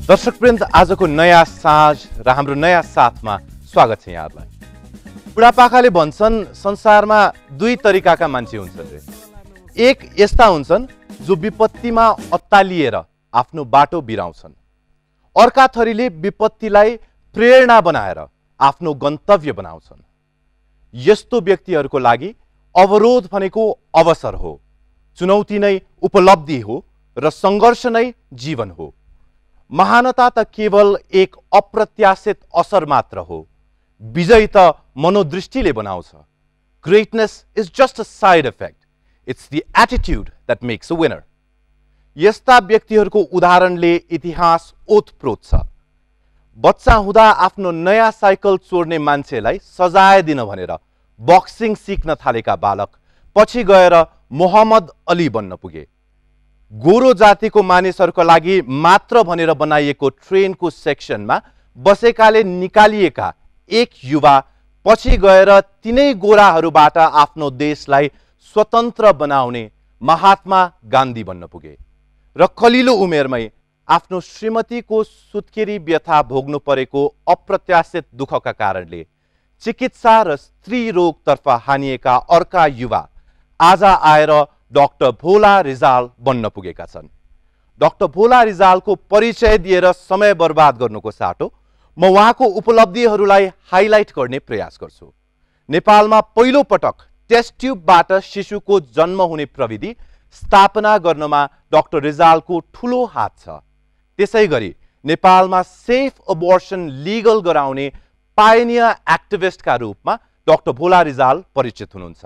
दर्शकवृन्द, आजको नयाँ साँझ र हाम्रो नयाँ साथमा स्वागत छ यहाँहरूलाई। बुढापाकाले भन्छन् संसारमा दुई तरिकाका मान्छे हुन्छन् रे। एक यस्ता हुन्छन् जो विपत्तिमा अत्तालिएर आफ्नो बाटो बिराउँछन्। अर्का थरीले विपत्तिलाई प्रेरणा बनाएर आफ्नो गन्तव्य बनाउँछन्। यस्तो व्यक्तिहरूको लागि अवरोध भनेको अवसर हो, चुनौती नै उपलब्धि हो र सङ्घर्ष नै जीवन हो। महानता त केवल एक अप्रत्याशित असर मात्र हो, विजय त मनोदृष्टिले बनाउँछ। Greatness is just a side effect, it's the attitude that makes a winner. यस्ता व्यक्तिहरूको उदाहरणले इतिहास ओतप्रोत छ। बच्चा हुँदा आफ्नो नयाँ साइकल चोर्ने मान्छेलाई सजाय दिन भनेर बक्सिङ सिक्न थालेका बालक पछि गएर मोहम्मद अली बन्न पुगे। गोरो जातिको मानिसहरूको लागि मात्र भनेर बनाइएको ट्रेनको सेक्सनमा बसेकाले निकालिएका एक युवा पछि गएर तिनै गोराहरूबाट आफ्नो देशलाई स्वतन्त्र बनाउने महात्मा गान्धी बन्न पुगे र कलिलो उमेरमै आफ्नो श्रीमतीको सुत्केरी व्यथा भोग्नु परेको अप्रत्याशित दुःखका कारणले चिकित्सा र स्त्री रोगतर्फ हानिएका अर्का युवा आज आएर डाक्टर भोला रिजाल बन्न पुगेका छन्। डाक्टर भोला रिजालको परिचय दिएर समय बर्बाद गर्नुको साटो म उहाँको उपलब्धिहरूलाई हाइलाइट गर्ने प्रयास गर्छु। नेपालमा पहिलो पटक टेस्ट ट्युबबाट शिशुको जन्म हुने प्रविधि स्थापना गर्नमा डाक्टर रिजालको ठूलो हात छ। त्यसैगरी नेपालमा सेफ अबोर्सन लिगल गराउने पायनियर एक्टिभिस्टका रूपमा डाक्टर भोला रिजाल परिचित हुनुहुन्छ।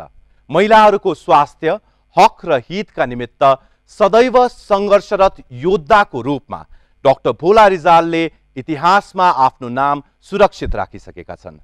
महिलाहरूको स्वास्थ्य, हक र हितका निमित्त सदैव सङ्घर्षरत योद्धाको रूपमा डाक्टर भोला रिजालले इतिहासमा आफ्नो नाम सुरक्षित राखिसकेका छन्।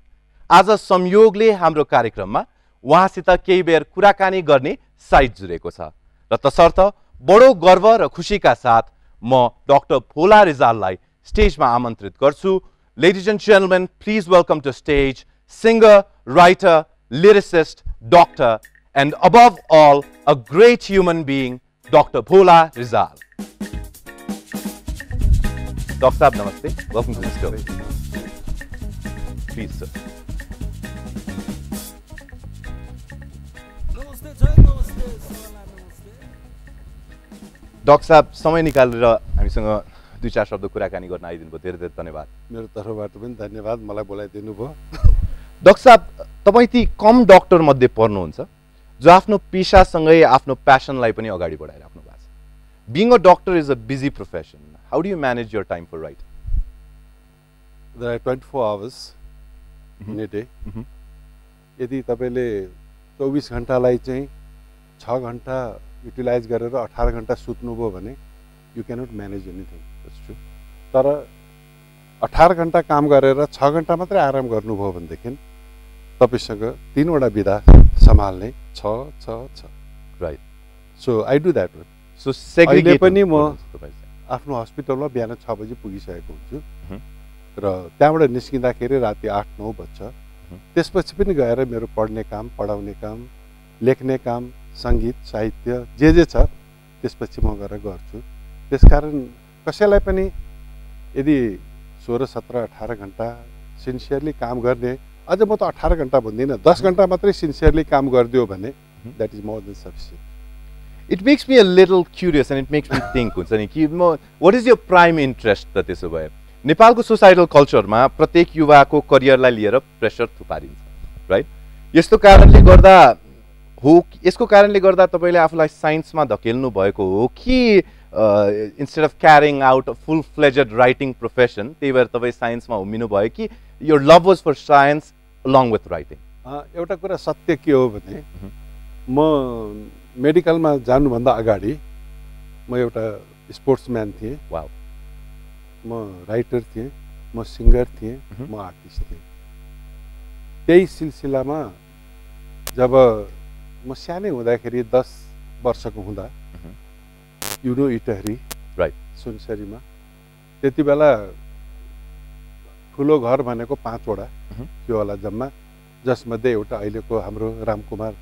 आज संयोगले हाम्रो कार्यक्रममा उहाँसित केही बेर कुराकानी गर्ने साइट जुरेको छ र तसर्थ बडो गर्व र खुसीका साथ म डाक्टर भोला रिजाललाई स्टेजमा आमन्त्रित गर्छु। Ladies and gentlemen, please welcome to stage singer, writer, lyricist, doctor, and above all, a great human being, Dr. Bhola Rizal. Dr. Saab, namaste. Welcome to the show. Please, sir. Dr. Saab, समय निकालेर हामीसँग दुई चार शब्द कुराकानी गर्न आइदिनु भयो, धेरै धेरै धन्यवाद। मेरो तर्फबाट पनि धन्यवाद, मलाई बोलाइदिनु भयो। डाक्टर साहब, तपाईँ ती कम डाक्टर मध्ये पर्नुहुन्छ जो आफ्नो पेसासँगै आफ्नो प्यासनलाई पनि अगाडि बढाइराख्नु भएको छ। Being a doctor is a busy profession. How do you manage your time for writing? There are 24 hours in a day. यदि तपाईले 24 घण्टालाई चाहिँ 6 घण्टा युटिलाइज गरेर 18 घण्टा सुत्नुभयो भने you cannot manage anything. That's true. तर 18 घण्टा काम गरेर 6 घण्टा मात्रै आराम गर्नुभयो भनेदेखि तपाईसँग 3 वटा विधा सम्हाल्ने 6 right. So I do that one. So segregate पनि म आफ्नो हस्पिटलमा बिहान 6 बजे पुगिसकेको हुन्छु र त्यहाँबाट निस्किँदाखेरि राति 8-9 बज्छ। त्यसपछि पनि गएर मेरो पढ्ने काम, पढाउने काम, लेख्ने काम, सङ्गीत, साहित्य जे छ त्यसपछि म गएर गर्छु। त्यसकारण कसैलाई पनि यदि 16, 17, 18 घण्टा सिन्सियरली काम गर्ने, अझ म त 18 घण्टा भन्दिनँ, 10 घण्टा मात्रै सिन्सियरली काम गरिदियो भने that is more than sufficient. It makes me a little curious and it makes me think, हुन्छ नि कि what is your prime interest त त्यसो भए? नेपालको सोसाइटल कल्चरमा प्रत्येक युवाको करियरलाई लिएर प्रेसर थुपारिन्छ, राइट? यसको कारणले गर्दा तपाईले आफूलाई साइन्समा धकेल्नु भएको हो कि instead of carrying out a full-fledged writing profession, त्यही भएर तपाईँ साइन्समा हुमिनु भयो कि your love was for science along with writing? एउटा कुरा सत्य के हो भने म मेडिकलमा जानुभन्दा अगाडि म एउटा स्पोर्ट्सम्यान थिएँ। वाउ। म राइटर थिएँ, म सिङ्गर थिएँ, म आर्टिस्ट थिएँ। त्यही सिलसिलामा जब म सानै हुँदाखेरि 10 वर्षको हुँदा युनो इटहरी, राइट, सुनसरीमा त्यति बेला ठुलो घर भनेको 5 वटा थियो होला जम्मा, जसमध्ये एउटा अहिलेको हाम्रो रामकुमार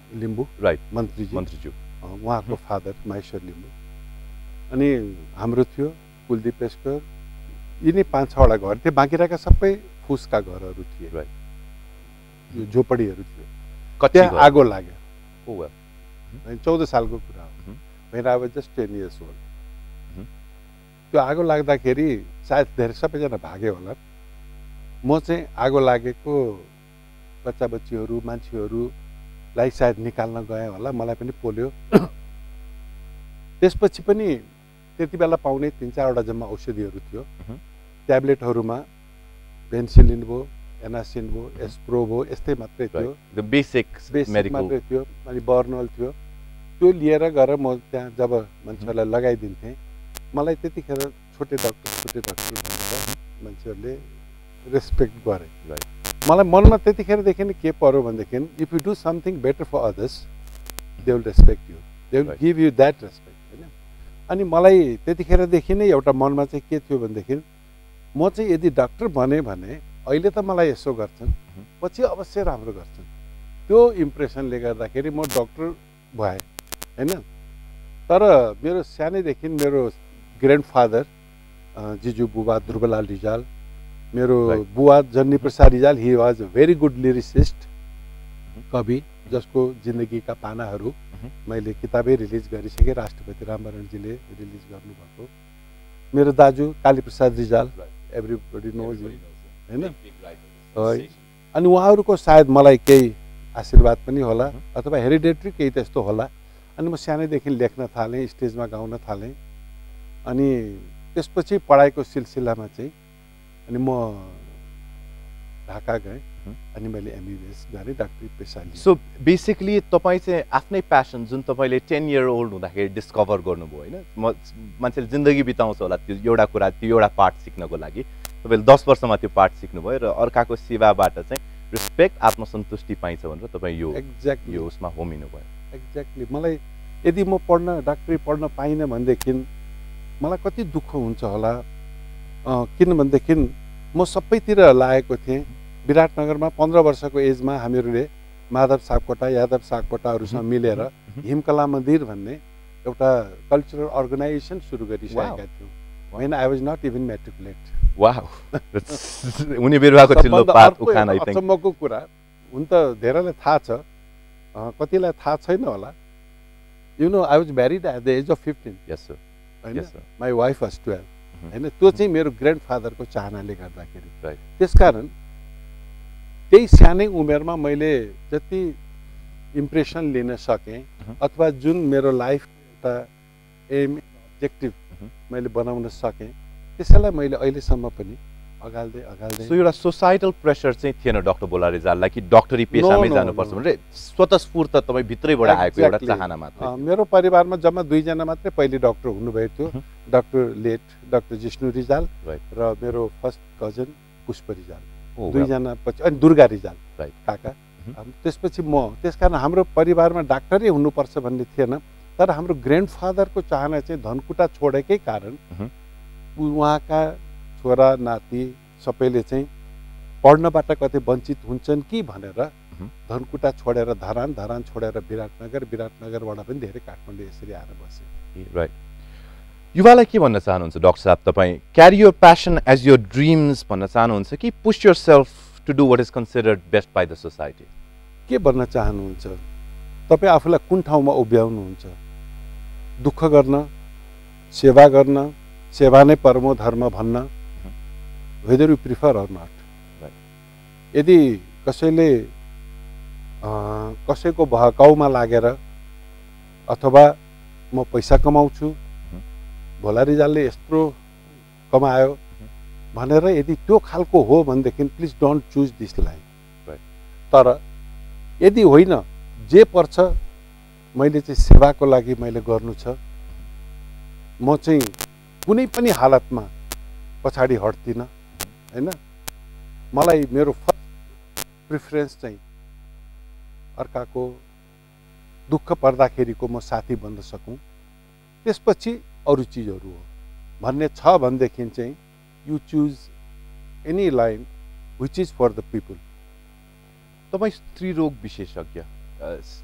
लिम्बू, राइट, मन्त्रीज्यू, उहाँको फादर माहेश्वर लिम्बू, अनि हाम्रो थियो कुलदीप पेशकर, यिनी 5-6वटा घर थिए, बाँकी रहेका सबै फुसका घरहरू थिए, यो झोपडीहरू थियो। त्यहाँ आगो लाग्यो। 14 सालको कुरा हो, when I was just 10 years old। त्यो आगो लाग्दाखेरि सायद धेरै सबैजना भाग्यो होला। म चाहिँ आगो लागेको बच्चा बच्चीहरू मान्छेहरूलाई सायद निकाल्न गएँ होला, मलाई पनि पोल्यो। त्यसपछि पनि त्यति बेला पाउने 3-4वटा जम्मा औषधिहरू थियो। ट्याब्लेटहरूमा पेन्सिलिन भयो, एनासिन भयो, एस्प्रो भयो, यस्तै मात्रै थियो, बेसिक मात्रै थियो। अनि बर्नल थियो। त्यो लिएर गएर म त्यहाँ जब मान्छेहरूलाई लगाइदिन्थेँ, मलाई त्यतिखेर छोटे डाक्टर भनेर मान्छेहरूले रेस्पेक्ट गरे। मलाई मनमा त्यतिखेरदेखि नै के पर्यो भनेदेखि, if you do something better for others they will respect you, they will give you that respect, होइन। अनि मलाई त्यतिखेरदेखि नै एउटा मनमा चाहिँ के थियो भनेदेखि, म चाहिँ यदि डाक्टर बने भने अहिले त मलाई यसो गर्छन्, पछि अवश्य राम्रो गर्छन्। त्यो इम्प्रेसनले गर्दाखेरि म डक्टर भएँ, होइन। तर मेरो सानैदेखि मेरो ग्रान्डफादर जिजु बुबा ध्रुवलाल रिजाल, मेरो बुवा जन्नी Prasad Rijal, he was a very good lyricist, कवि, जसको जिन्दगीका पानाहरू मैले किताबै रिलिज गरिसकेँ, राष्ट्रपति रामवरणजीले रिलिज गर्नुभएको। मेरो दाजु कालीप्रसाद रिजाल, एभ्रिबडी नोज, होइन। अनि उहाँहरूको सायद मलाई केही आशीर्वाद पनि होला, अथवा हेरिडेटरी केही त्यस्तो होला। अनि म सानैदेखि लेख्न थालेँ, स्टेजमा गाउन थालेँ। अनि त्यसपछि पढाइको सिलसिलामा चाहिँ अनि म ढाका गएँ, अनि मैले एमबिबिएस गरेँ, डाक्टरी पेसा लिएँ। सो बेसिकली तपाईँ चाहिँ आफ्नै प्यासन जुन तपाईँले 10 year old हुँदाखेरि डिस्कभर गर्नुभयो, होइन। मान्छेले जिन्दगी बिताउँछ होला त्यो एउटा कुरा, त्यो एउटा पार्ट सिक्नको लागि। तपाईँले 10 वर्षमा त्यो पार्ट सिक्नुभयो र अर्काको सेवाबाट चाहिँ रेस्पेक्ट, आत्मसन्तुष्टि पाइन्छ भनेर तपाईँ यो एक्ज्याक्टली यो उसमा होमिनुभयो। एक्ज्याक्टली। मलाई यदि म डाक्टरी पढ्न पाइनँ भनेदेखि मलाई कति दुःख हुन्छ होला, किनभनेदेखि म सबैतिर लागेको थिएँ। विराटनगरमा 15 वर्षको एजमा हामीहरूले माधव सापकोटा, यादव सापकोटाहरूसँग मिलेर हिमकला मन्दिर भन्ने एउटा कल्चरल अर्गनाइजेसन सुरु गरिसकेका थियौँ। when I was not even matriculate। Wow, उनी बिरुवाको चिल्लो पात उखान। आई थिंक अचम्मको कुरा हुन त धेरैलाई थाहा छ, कतिलाई थाहा छैन होला। You know, I was married at the age of 15। Yes sir, होइन, माई वाइफ वाज 12, होइन। त्यो चाहिँ मेरो ग्रान्डफादरको चाहनाले गर्दाखेरि। राइट। त्यसकारण त्यही सानै उमेरमा मैले जति इम्प्रेसन लिन सकेँ, अथवा जुन मेरो लाइफ एउटा एम अब्जेक्टिभ मैले बनाउन सकेँ, त्यसैलाई मैले अहिलेसम्म पनि अगाल्दै। सो एउटा सोसाइटल प्रेसर चाहिँ थिएन डाक्टर बोला रिजाललाई कि डक्टरी पेसामै जानुपर्छ भनेर? स्वतस्फूर्त तपाईँ भित्रैबाट आएको एउटा चाहना मात्र? मेरो परिवारमा जम्मा 2 जना मात्रै पहिले डक्टर हुनुभएको थियो, डाक्टर जिष्णु रिजाल र मेरो फर्स्ट कजन पुष्प रिजाल, 2 जना पछि, अनि दुर्गा रिजाल काका। त्यसपछि म। त्यसकारण हाम्रो परिवारमा डाक्टरै हुनुपर्छ भन्ने थिएन। तर हाम्रो ग्रान्डफादरको चाहना चाहिँ धनकुटा छोडेकै कारण उहाँका छोरा नाति सबैले चाहिँ पढ्नबाट कतै वञ्चित हुन्छन् कि भनेर धनकुटा छोडेर धरान छोडेर विराटनगरबाट पनि धेरै काठमाडौँ यसरी आएर बसे। राइट। युवालाई के भन्न चाहनुहुन्छ डाक्टर साहब? तपाईँ carry your passion as your dreams भन्न चाहनुहुन्छ कि push yourself to do what is considered best by the society? के भन्न चाहनुहुन्छ? तपाईँ आफूलाई कुन ठाउँमा उभ्याउनुहुन्छ? दुःख गर्न, सेवा गर्न, सेवा नै परमो धर्म भन्न, whether you prefer or not. यदि कसैले कसैको बहकाउमा लागेर अथवा म पैसा कमाउँछु, भोला रिजालले यत्रो कमायो भनेर यदि त्यो खालको हो भनेदेखि please don't choose this line. तर यदि होइन, जे पर्छ मैले चाहिँ सेवाको लागि मैले गर्नु छ, म चाहिँ कुनै पनि हालतमा पछाडि हट्दिनँ, होइन। मलाई मेरो फर्स्ट प्रिफरेन्स चाहिँ अर्काको दुःख पर्दाखेरिको म साथी बन्न सकूँ, त्यसपछि अरू चिजहरू हो भन्ने छ भनेदेखि चाहिँ you choose any line which is for the people. तपाईँ स्त्रीरोग विशेषज्ञ,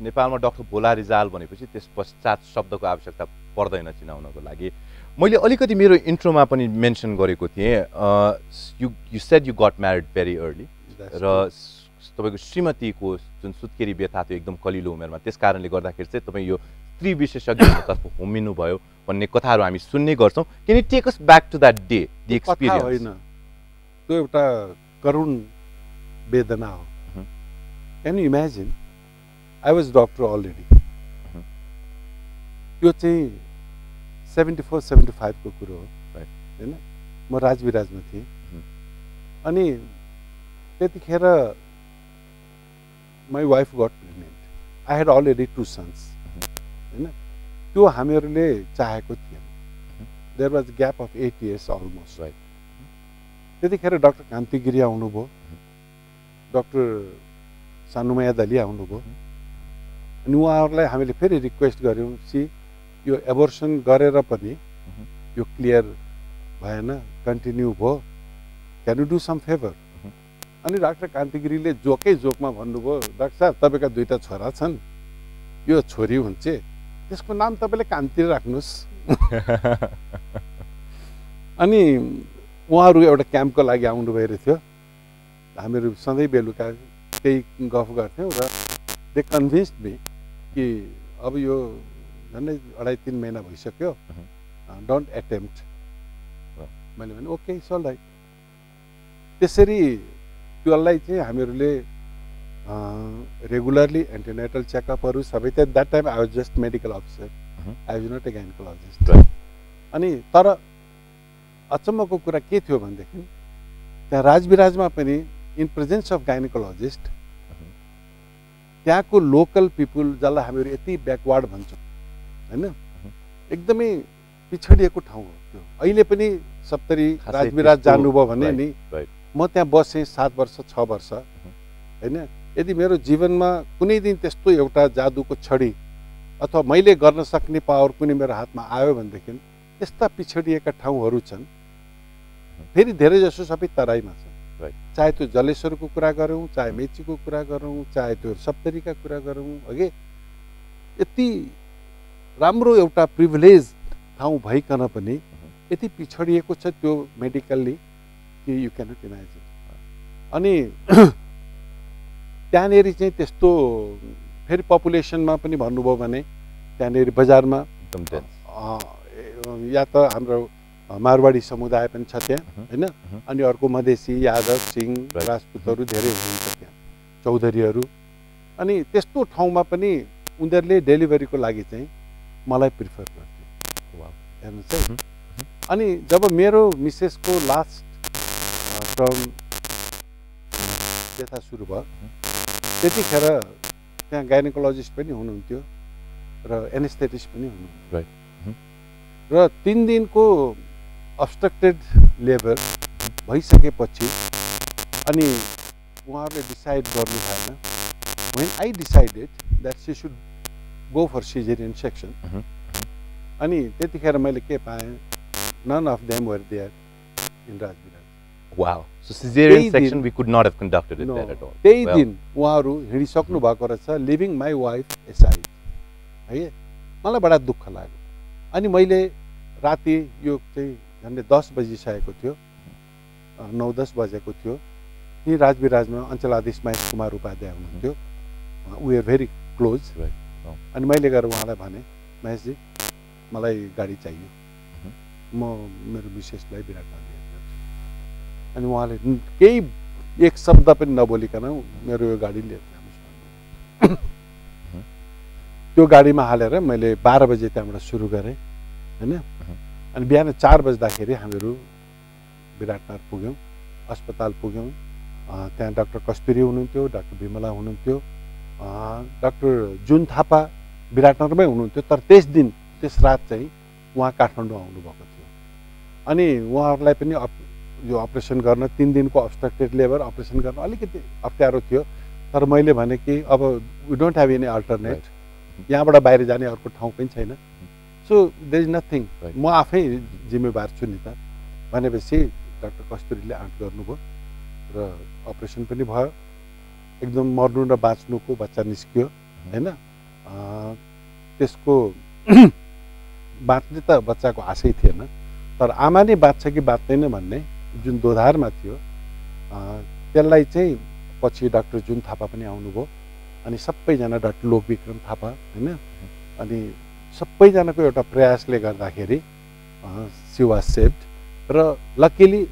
नेपालमा डाक्टर भोला रिजाल भनेपछि त्यस पश्चात शब्दको आवश्यकता पर्दैन चिनाउनको लागि। मैले अलिकति मेरो इन्ट्रोमा पनि मेन्सन गरेको थिएँ you said you got married very early र तपाईँको श्रीमतीको जुन सुत्केरी व्यथा थियो एकदम कलिलो उमेरमा त्यस कारणले गर्दाखेरि चाहिँ तपाईँ यो स्त्री विशेषज्ञतर्फ होमिनु भयो भन्ने कथाहरू हामी सुन्ने गर्छौँ can you take us back to that day the experience होइन त्यो एउटा करुण वेदना हो can you imagine I was doctor already त्यो चाहिँ 74-75 को कुरो हो होइन म राजविराजमा थिएँ अनि त्यतिखेर my wife got pregnant I had already 2 sons होइन त्यो हामीहरूले चाहेको थिएन there was gap of 8 years almost right त्यतिखेर डाक्टर कान्ति गिरी आउनुभयो डाक्टर सानुमाया दली आउनुभयो अनि उहाँहरूलाई हामीले फेरि रिक्वेस्ट गऱ्यौँ यो एबोर्सन गरेर पनि यो क्लियर भएन कन्टिन्यू भयो can you do some favour अनि डाक्टर कान्ति गिरीले जोकै जोकमा भन्नुभयो डाक्टर साहब तपाईँका 2टा छोरा छन् यो छोरी हुन्छ त्यसको नाम तपाईँले कान्ति राख्नुहोस् अनि उहाँहरू एउटा क्याम्पको लागि आउनुभएको थियो हामीहरू सधैँ बेलुका त्यही गफ गर्थ्यौँ र दे कन्भिन्स्ड मी कि अब यो झन्डै 2.5-3 महिना भइसक्यो डोन्ट एटेम्प्ट मैले भने ओके सल्लाइ त्यसरी त्यसलाई चाहिँ हामीहरूले रेगुलरली एन्टिनेटल चेकअपहरू सबै त्यो that time I was just medical officer I was not a gynaecologist अनि तर अचम्मको कुरा के थियो भनेदेखि त्यहाँ राजविराजमा पनि इन प्रेजेन्स अफ गाइनकोलोजिस्ट त्यहाँको लोकल पिपुल जसलाई हामीहरू यति ब्याकवार्ड भन्छौँ होइन एकदमै पिछडिएको ठाउँ हो त्यो अहिले पनि सप्तरी राजविराज जानुभयो भने नि म त्यहाँ बसेँ 7 वर्ष 6 वर्ष होइन यदि मेरो जीवनमा कुनै दिन त्यस्तो एउटा जादुको छडी अथवा मैले गर्न सक्ने पावर कुनै मेरो हातमा आयो भनेदेखि यस्ता पिछडिएका ठाउँहरू छन् फेरि धेरै जसो सबै तराईमा छ चाहे त्यो जलेश्वरको कुरा गरौँ चाहे मेचीको कुरा गरौँ चाहे त्यो सप्तरीका कुरा गरौँ अघि यति राम्रो एउटा प्रिभिलेज ठाउँ भइकन पनि यति पिछडिएको छ त्यो मेडिकल्ली कि यु क्यानट इमेजिन अनि त्यहाँनिर चाहिँ त्यस्तो फेरि पपुलेसनमा पनि भन्नुभयो भने त्यहाँनिर बजारमा या त हाम्रो मारवाडी समुदाय पनि छ त्यहाँ होइन अनि अर्को मधेसी यादव सिंह राजपूतहरू धेरै हुनुहुन्छ त्यहाँ चौधरीहरू अनि त्यस्तो ठाउँमा पनि उनीहरूले डेलिभरीको लागि चाहिँ मलाई प्रिफर गर्थ्यो हेर्नुहोस् है अनि जब मेरो मिसेसको लास्ट टर्म व्यथा सुरु भयो त्यतिखेर त्यहाँ गाइनोकोलोजिस्ट पनि हुनुहुन्थ्यो र एनेस्थेटिस्ट पनि हुनुहुन्थ्यो र 3 दिनको अब्स्ट्रक्टेड लेबर भइसकेपछि अनि उहाँहरूले डिसाइड गर्नु भएन when I decided that she should go for cesarean section अनि त्यतिखेर मैले के पाएँ none of them were there in Rajviraj. Wow. So cesarean section we could not have conducted it there at all. त्यही दिन उहाँहरू हिँडिसक्नु भएको रहेछ लिभिङ माई वाइफ एसाइड है मलाई बडा दुःख लाग्यो अनि मैले राति यो चाहिँ झन्डै 10 बजिसकेको थियो 9-10 बजेको थियो यही राजविराजमा अञ्चलाधीश महेश कुमार उपाध्याय हुनुहुन्थ्यो वी आर भेरी क्लोज अनि मैले गएर उहाँलाई भने महेशजी मलाई गाडी चाहियो म मेरो मिसेसलाई विराटनगर ल्याएर अनि उहाँले केही एक शब्द पनि नबोलिकन मेरो यो गाडी लिएर जानुहोस् त्यो गाडीमा हालेर मैले 12 बजे त्यहाँबाट सुरु गरेँ हैन अनि बिहान 4 बज्दाखेरि हामीहरू विराटनगर पुग्यौँ अस्पताल पुग्यौँ त्यहाँ डाक्टर कस्तुरी हुनुहुन्थ्यो डाक्टर विमला हुनुहुन्थ्यो डाक्टर जुन थापा विराटनगरमै हुनुहुन्थ्यो तर त्यस रात चाहिँ उहाँ काठमाडौँ आउनुभएको थियो अनि उहाँहरूलाई पनि यो अपरेसन गर्न 3 दिनको अब्स्ट्रक्टेड लेबर अपरेसन गर्न अलिकति अप्ठ्यारो थियो तर मैले भने कि अब we don't have any alternate यहाँबाट बाहिर जाने अर्को ठाउँ पनि छैन सो देयर इज नथिङ म आफै जिम्मेवार छु नि त भनेपछि डाक्टर कस्तुरीले आँट गर्नुभयो र अपरेसन पनि भयो एकदम मर्नु र बाँच्नुको बच्चा निस्कियो हैन त्यसको बाँच्ने त बच्चाको आशै थिएन, तर आमा नै बाँच्छ कि बाँच्दैन भन्ने जुन दोधारमा थियो, त्यसलाई चाहिँ पछि डाक्टर जुन थापा पनि आउनुभयो अनि सबैजना डाक्टर लोकविक्रम थापा होइन, अनि सबैजनाको एउटा प्रयासले गर्दाखेरि सी वाज सेभ्ड। र लकिली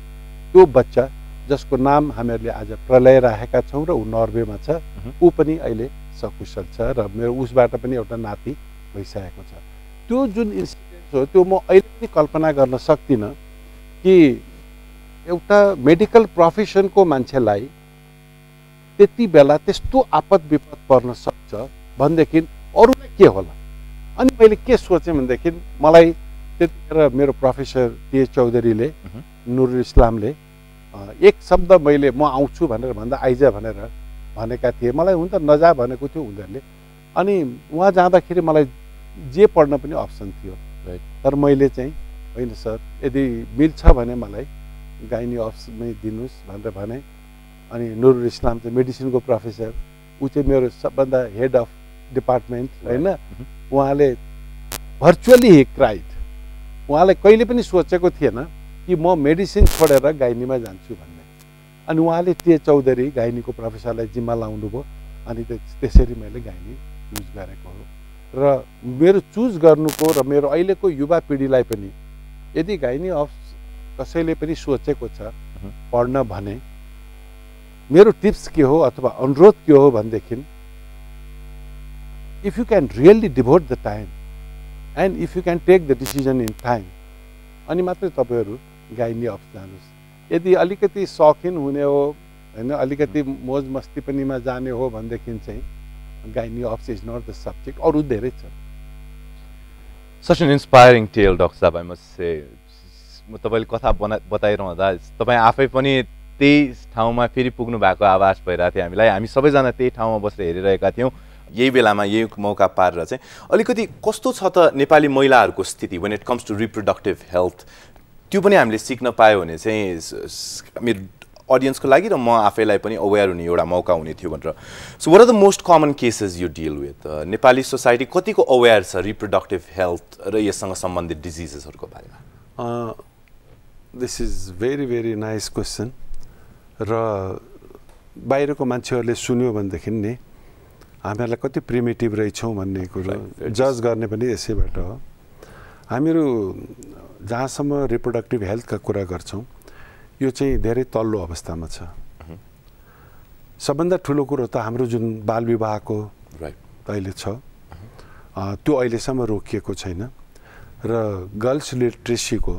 त्यो बच्चा जसको नाम हामीहरूले आज प्रलय राखेका छौँ र ऊ नर्वेमा छ, ऊ पनि अहिले सकुशल छ र मेरो उसबाट पनि एउटा नाति भइसकेको छ। त्यो जुन इन्सिडेन्ट हो त्यो म अहिले पनि कल्पना गर्न सक्दिनँ कि एउटा मेडिकल प्रोफेसनको मान्छेलाई त्यति बेला त्यस्तो आपद विपद पर्न सक्छ भनेदेखि अरूलाई के होला। अनि मैले के सोचेँ भनेदेखि मलाई त्यतिखेर मेरो प्रोफेसर टिएच चौधरीले, नुरुल इस्लामले एक शब्द मैले म आउँछु भनेर भन्दा आइज भनेर भनेका थिए। मलाई हुन त नजा भनेको थियो उनीहरूले। अनि उहाँ जाँदाखेरि मलाई जे पढ्न पनि अप्सन थियो, तर मैले चाहिँ होइन सर यदि मिल्छ भने मलाई गाइनी अप्समै दिनुहोस् भनेर भने। अनि नुरुल इस्लाम चाहिँ मेडिसिनको प्रोफेसर, ऊ चाहिँ मेरो सबभन्दा हेड अफ डिपार्टमेन्ट होइन, उहाँले भर्चुअली हि क्राइड। उहाँले कहिले पनि सोचेको थिएन कि म मेडिसिन छोडेर गाइनीमा जान्छु भन्ने। अनि उहाँले टिए चौधरी गाइनीको प्रोफेसरलाई जिम्मा लाउनुभयो अनि त्यसरी मैले गाइनी चुज गरेको हो। र मेरो चुज गर्नुको र मेरो अहिलेको युवा पिँढीलाई पनि यदि गाइनी अफ कसैले पनि सोचेको छ पढ्न भने मेरो टिप्स के हो अथवा अनुरोध के हो भनेदेखि if you can really devote the time and if you can take the decision in time अनि मात्रै तपाईँहरू गाइनी अफ जानुहोस्। यदि अलिकति सौखिन हुने हो होइन, अलिकति मोज मस्ती पनिमा जाने हो भनेदेखि चाहिँ gynae of is not the subject, अरू धेरै छ। Such an inspiring tale doctor साहब, आई मस्ट से। म तपाईँले कथा बताइरहँदा तपाईँ आफै पनि त्यही ठाउँमा फेरि पुग्नु भएको आभास भइरहेको थियो हामीलाई। हामी सबैजना त्यही ठाउँमा बसेर हेरिरहेका थियौँ। यही बेलामा यही मौका पारेर चाहिँ अलिकति कस्तो छ त नेपाली महिलाहरूको स्थिति when it comes to reproductive health, त्यो पनि हामीले सिक्न पायो भने चाहिँ मेरो अडियन्सको लागि र म आफैलाई पनि अवेर हुने एउटा मौका हुने थियो भनेर। So what are the most common cases you deal with? Nepali society कतिको अवेर छ रिप्रोडक्टिभ हेल्थ र यससँग सम्बन्धित डिजिजेसहरूको बारेमा? This is very very nice question. र बाहिरको मान्छेहरूले सुन्यो भनेदेखि नि हामीहरूलाई कति प्रिमिटिभ रहेछौँ भन्ने कुरो जज गर्ने पनि यसैबाट हो। हामीहरू जहाँसम्म रिप्रोडक्टिभ हेल्थका कुरा गर्छौँ यो चाहिँ धेरै तल्लो अवस्थामा छ। सबभन्दा ठुलो कुरो त हाम्रो जुन बाल विवाहको अहिले छ त्यो अहिलेसम्म रोकिएको छैन र गर्ल्स लिटरेसीको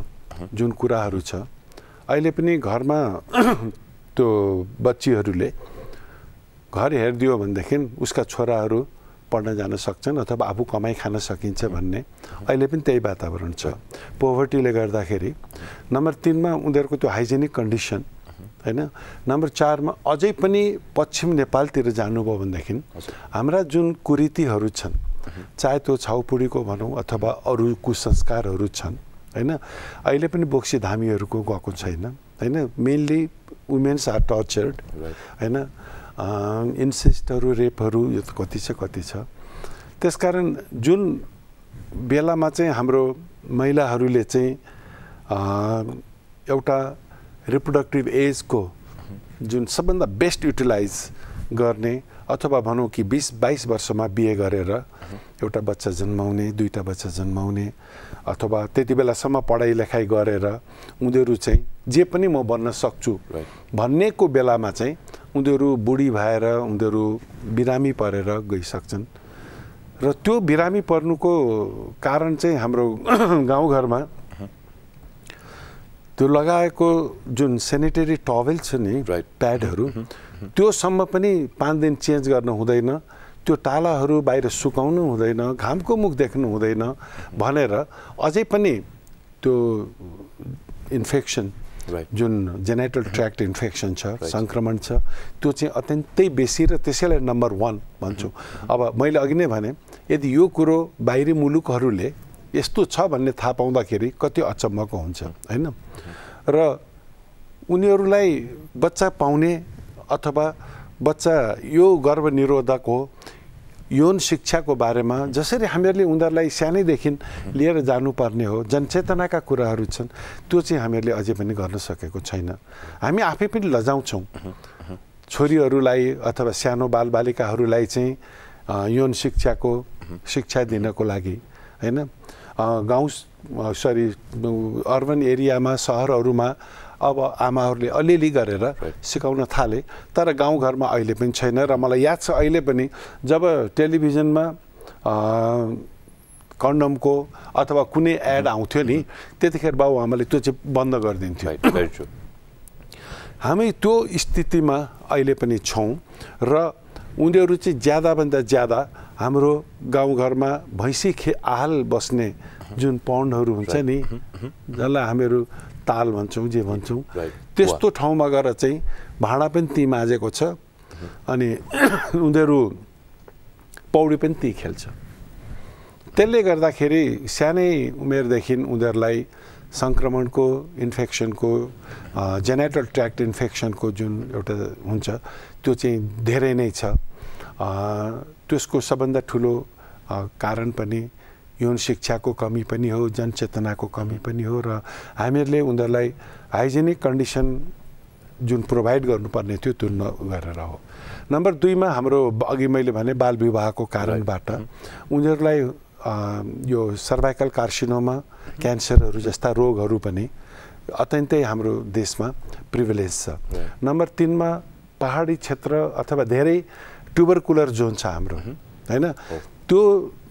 जुन कुराहरू छ अहिले पनि घरमा त्यो बच्चीहरूले घर हेरिदियो भनेदेखि उसका छोराहरू पढ्न जान सक्छन् अथवा आफू कमाइ खान सकिन्छ भन्ने अहिले पनि त्यही वातावरण छ। पोभर्टीले गर्दाखेरि नम्बर 3 मा उनीहरूको त्यो हाइजेनिक कन्डिसन हैन। नम्बर 4 मा अझै पनि पश्चिम नेपालतिर जानुभयो भनेदेखि हाम्रा जुन कुरीतिहरू छन्, चाहे त्यो छाउपुडीको भनौँ अथवा अरू कुसंस्कारहरू छन् हैन, अहिले पनि बोक्सी धामीहरूको गएको छैन हैन। मेनली वुमेन्स आर टर्चर्ड हैन, इन्सेस्टहरू रेपहरू यो त कति छ। त्यसकारण जुन बेलामा चाहिँ हाम्रो महिलाहरूले चाहिँ एउटा रिप्रोडक्टिभ एजको जुन सबभन्दा बेस्ट युटिलाइज गर्ने अथवा भनौँ कि 20-22 वर्षमा बिहे गरेर एउटा बच्चा जन्माउने, 2टा बच्चा जन्माउने अथवा त्यति बेलासम्म पढाइ लेखाइ गरेर उनीहरू चाहिँ जे पनि म बन्न सक्छु भन्नेको बेलामा चाहिँ उनीहरू बुढी भएर उनीहरू बिरामी परेर गइसक्छन्। र त्यो बिरामी पर्नुको कारण चाहिँ हाम्रो गाउँघरमा त्यो लगाएको जुन सेनिटरी टवेल छ नि प्याडहरू, त्योसम्म पनि 5 दिन चेन्ज गर्न हुँदैन, त्यो टालाहरू बाहिर सुकाउनु हुँदैन, घामको मुख देख्नु हुँदैन भनेर अझै पनि त्यो इन्फेक्सन जुन जेनेटल ट्र्याक्ट इन्फेक्सन छ, सङ्क्रमण छ, त्यो चाहिँ अत्यन्तै बेसी र त्यसैलाई नम्बर 1 भन्छु। अब मैले अघि नै भने यदि यो कुरो बाहिरी मुलुकहरूले यस्तो छ भन्ने थाहा पाउँदाखेरि कति अचम्मको हुन्छ हैन। र उनीहरूलाई बच्चा पाउने अथवा बच्चा यो गर्भनिरोधक हो यौन शिक्षाको बारेमा जसरी हामीहरूले उनीहरूलाई सानैदेखि लिएर जानुपर्ने हो, जनचेतनाका कुराहरू छन्, त्यो चाहिँ हामीहरूले अझै पनि गर्न सकेको छैन। हामी आफै पनि लजाउँछौँ छोरीहरूलाई अथवा सानो बालबालिकाहरूलाई चाहिँ यौन शिक्षा दिनको लागि, हैन? गाउँ अर्बन एरियामा, सहरहरूमा अब आमाहरूले अलिअलि गरेर सिकाउन थाले, तर गाउँघरमा अहिले पनि छैन। र मलाई याद छ अहिले पनि जब टेलिभिजनमा कन्डमको अथवा कुनै एड आउँथ्यो नि, त्यतिखेर बाबुआमाले त्यो चाहिँ बन्द गरिदिन्थ्यो। हामी त्यो स्थितिमा अहिले पनि छौँ र उनीहरू चाहिँ ज्यादाभन्दा ज्यादा हाम्रो गाउँघरमा भैँसी आहाल बस्ने जुन पौन्डहरू हुन्छ नि, जसलाई हामीहरू ताल भन्छौँ, जे भन्छौँ, त्यस्तो ठाउँमा गएर चाहिँ भाँडा पनि ती माझेको छ अनि उनीहरू पौडी पनि ती खेल्छ। त्यसले गर्दाखेरि सानै उमेरदेखि उनीहरूलाई सङ्क्रमणको, इन्फेक्सनको, जेनेटल ट्र्याक्ट इन्फेक्सनको जुन एउटा हुन्छ त्यो चाहिँ धेरै नै छ। त्यसको सबभन्दा ठुलो कारण पनि यौन शिक्षाको कमी पनि हो, जनचेतनाको कमी पनि हो र हामीहरूले उनीहरूलाई हाइजेनिक कन्डिसन जुन प्रोभाइड गर्नुपर्ने थियो त्यो नगरेर हो। नम्बर 2 मा हाम्रो अघि मैले भने बाल विवाहको कारणबाट उनीहरूलाई यो सर्भाइकल कार्सिनोमा, क्यान्सरहरू जस्ता रोगहरू पनि अत्यन्तै हाम्रो देशमा प्रिभिलेज छ। नम्बर 3 मा पहाडी क्षेत्र अथवा धेरै ट्युबरकुलर जोन छ हाम्रो, हैन? त्यो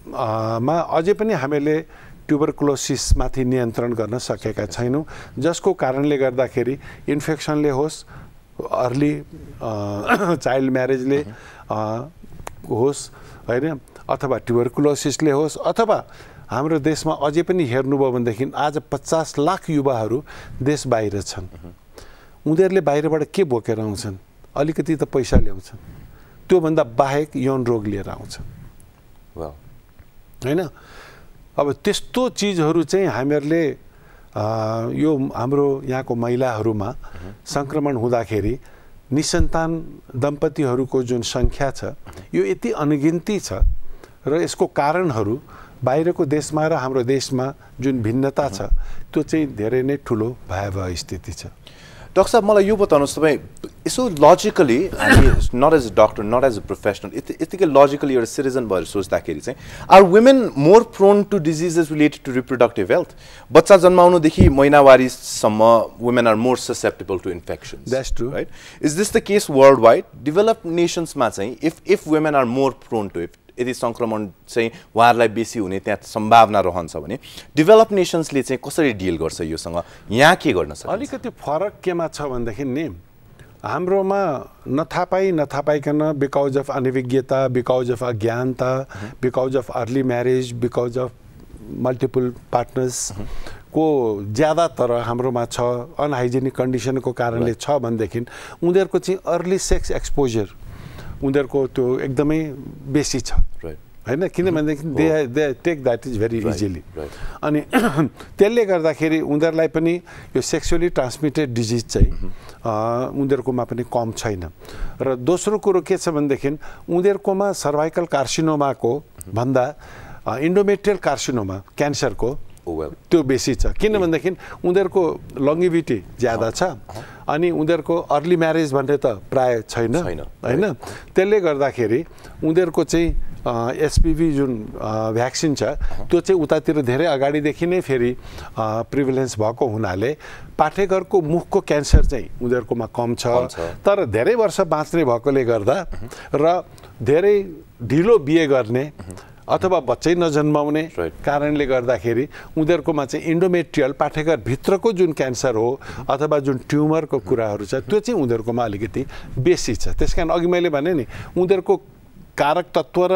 मा अझै पनि हामीले ट्युबरकुलोसिसमाथि नियन्त्रण गर्न सकेका छैनौँ, जसको कारणले गर्दाखेरि इन्फेक्सनले होस्, अर्ली चाइल्ड म्यारेजले होस्, होइन, अथवा ट्युबरकुलोसिसले होस्, अथवा हाम्रो देशमा अझै पनि हेर्नुभयो भनेदेखि आज 50 लाख युवाहरू देश बाहिर छन्। उनीहरूले बाहिरबाट के बोकेर आउँछन्? अलिकति त पैसा ल्याउँछन्, त्योभन्दा बाहेक यौन रोग लिएर आउँछन्, हैन? अब त्यस्तो चिजहरू चाहिँ हामीहरूले यो हाम्रो यहाँको महिलाहरूमा सङ्क्रमण हुँदाखेरि निसन्तान दम्पतिहरूको जुन सङ्ख्या छ यो यति अनगिन्ती छ र यसको कारणहरू बाहिरको देशमा र हाम्रो देशमा जुन भिन्नता छ त्यो चाहिँ धेरै नै ठुलो भयावह स्थिति छ। डाक्टर साहब, मलाई यो बताउनुहोस्, तपाईँ यसो logically, not as a doctor, not as a professional, यतिकै लजिकली एउटा सिटिजन भएर सोच्दाखेरि चाहिँ are women more prone to diseases related to reproductive health? बच्चा जन्माउनुदेखि महिनावारीसम्म women are more susceptible to infections. That's true, right? Is this the case world wide? Developed नेसन्समा चाहिँ if women are more prone to it, यदि सङ्क्रमण चाहिँ उहाँहरूलाई बेसी हुने त्यहाँ सम्भावना रहन्छ भने डेभलप नेसन्सले चाहिँ कसरी डिल गर्छ योसँग? यहाँ के गर्न सक्छ? अलिकति फरक केमा छ भनेदेखि नि, हाम्रोमा नथापाइकन बिकज अफ अनभिज्ञता, बिकज अफ अज्ञानता, because of early marriage, because of multiple partners को ज्यादातर हाम्रोमा छ, अनहाइजेनिक कन्डिसनको कारणले छ भनेदेखि उनीहरूको चाहिँ अर्ली सेक्स एक्सपोजर उनीहरूको त्यो एकदमै बेसी छ, हैन? किनभनेदेखि they take that is very easily. अनि त्यसले गर्दाखेरि उनीहरूलाई पनि यो सेक्सुअली ट्रान्समिटेड डिजिज चाहिँ उनीहरूकोमा पनि कम छैन। र दोस्रो कुरो के छ भनेदेखि उनीहरूकोमा सर्भाइकल कार्सिनोमाको भन्दा इन्डोमेट्रियल कार्सिनोमा, क्यान्सरको त्यो बेसी छ। किनभनेदेखि उनीहरूको लङ्गिभिटी ज्यादा छ अनि उनीहरूको अर्ली म्यारेज भन्ने त प्राय छैन, हैन? त्यसले गर्दाखेरि उनीहरूको चाहिँ एसपिभी जुन भ्याक्सिन छ त्यो चाहिँ उतातिर धेरै अगाडिदेखि नै फेरि प्रिभिलेन्स भएको हुनाले पाठेघरको मुखको क्यान्सर चाहिँ उनीहरूकोमा कम छ। तर धेरै वर्ष बाँच्ने भएकोले गर्दा र धेरै ढिलो बिहे गर्ने अथवा बच्चै नजन्माउने कारणले गर्दाखेरि उनीहरूकोमा चाहिँ इन्डोमेट्रियल पाठेघर भित्रको जुन क्यान्सर हो अथवा जुन ट्युमरको कुराहरू छ त्यो चाहिँ उनीहरूकोमा अलिकति बेसी छ। त्यसकारण अघि मैले भने नि उनीहरूको कारक तत्व र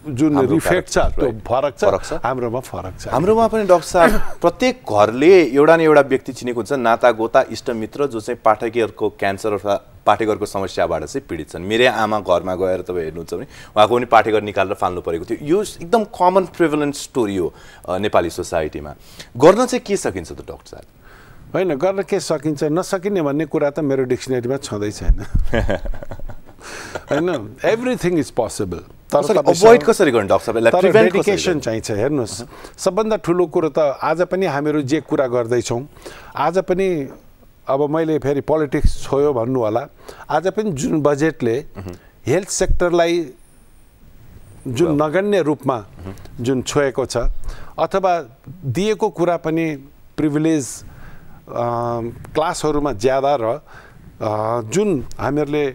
जुन रिफेक्ट छ त्यो फरक छ, हाम्रोमा फरक छ। हाम्रोमा पनि डाक्टर साहब प्रत्येक घरले एउटा न एउटा व्यक्ति चिनेको हुन्छ, नाता गोता इष्टमित्र जो चाहिँ पाठेघरको क्यान्सर अथवा पाठेघरको समस्याबाट चाहिँ पीडित छन्। मेरै आमा घरमा गएर तपाईँ हेर्नुहुन्छ भने उहाँको पनि पाठेघर निकालेर फाल्नु परेको थियो। यो एकदम कमन प्रिभलेन्ट स्टोरी हो नेपाली सोसाइटीमा। गर्न चाहिँ के सकिन्छ त डाक्टर साहब? होइन, गर्न के सकिन्छ नसकिने भन्ने कुरा त मेरो डिक्सनरीमा छँदै छैन। हैन एभ्रिथिङ इज पोसिबल तर अभोइड कसरी गर्नु डाक्टर साहब यसलाई प्रिभेन्ट कसरी डेडिकेसन चाहिन्छ हेर्नुस् सबभन्दा ठुलो कुरो त आज पनि हामीहरू जे कुरा गर्दै छौं आज पनि अब मैले फेरि पोलिटिक्स छोयो भन्नु होला आज पनि जुन बजेटले हेल्थ सेक्टरलाई जुन नगण्य रूपमा जुन छोएको छ अथवा दिएको कुरा पनि प्रिभिलेज क्लासहरुमा ज्यादा र जुन हामीहरूले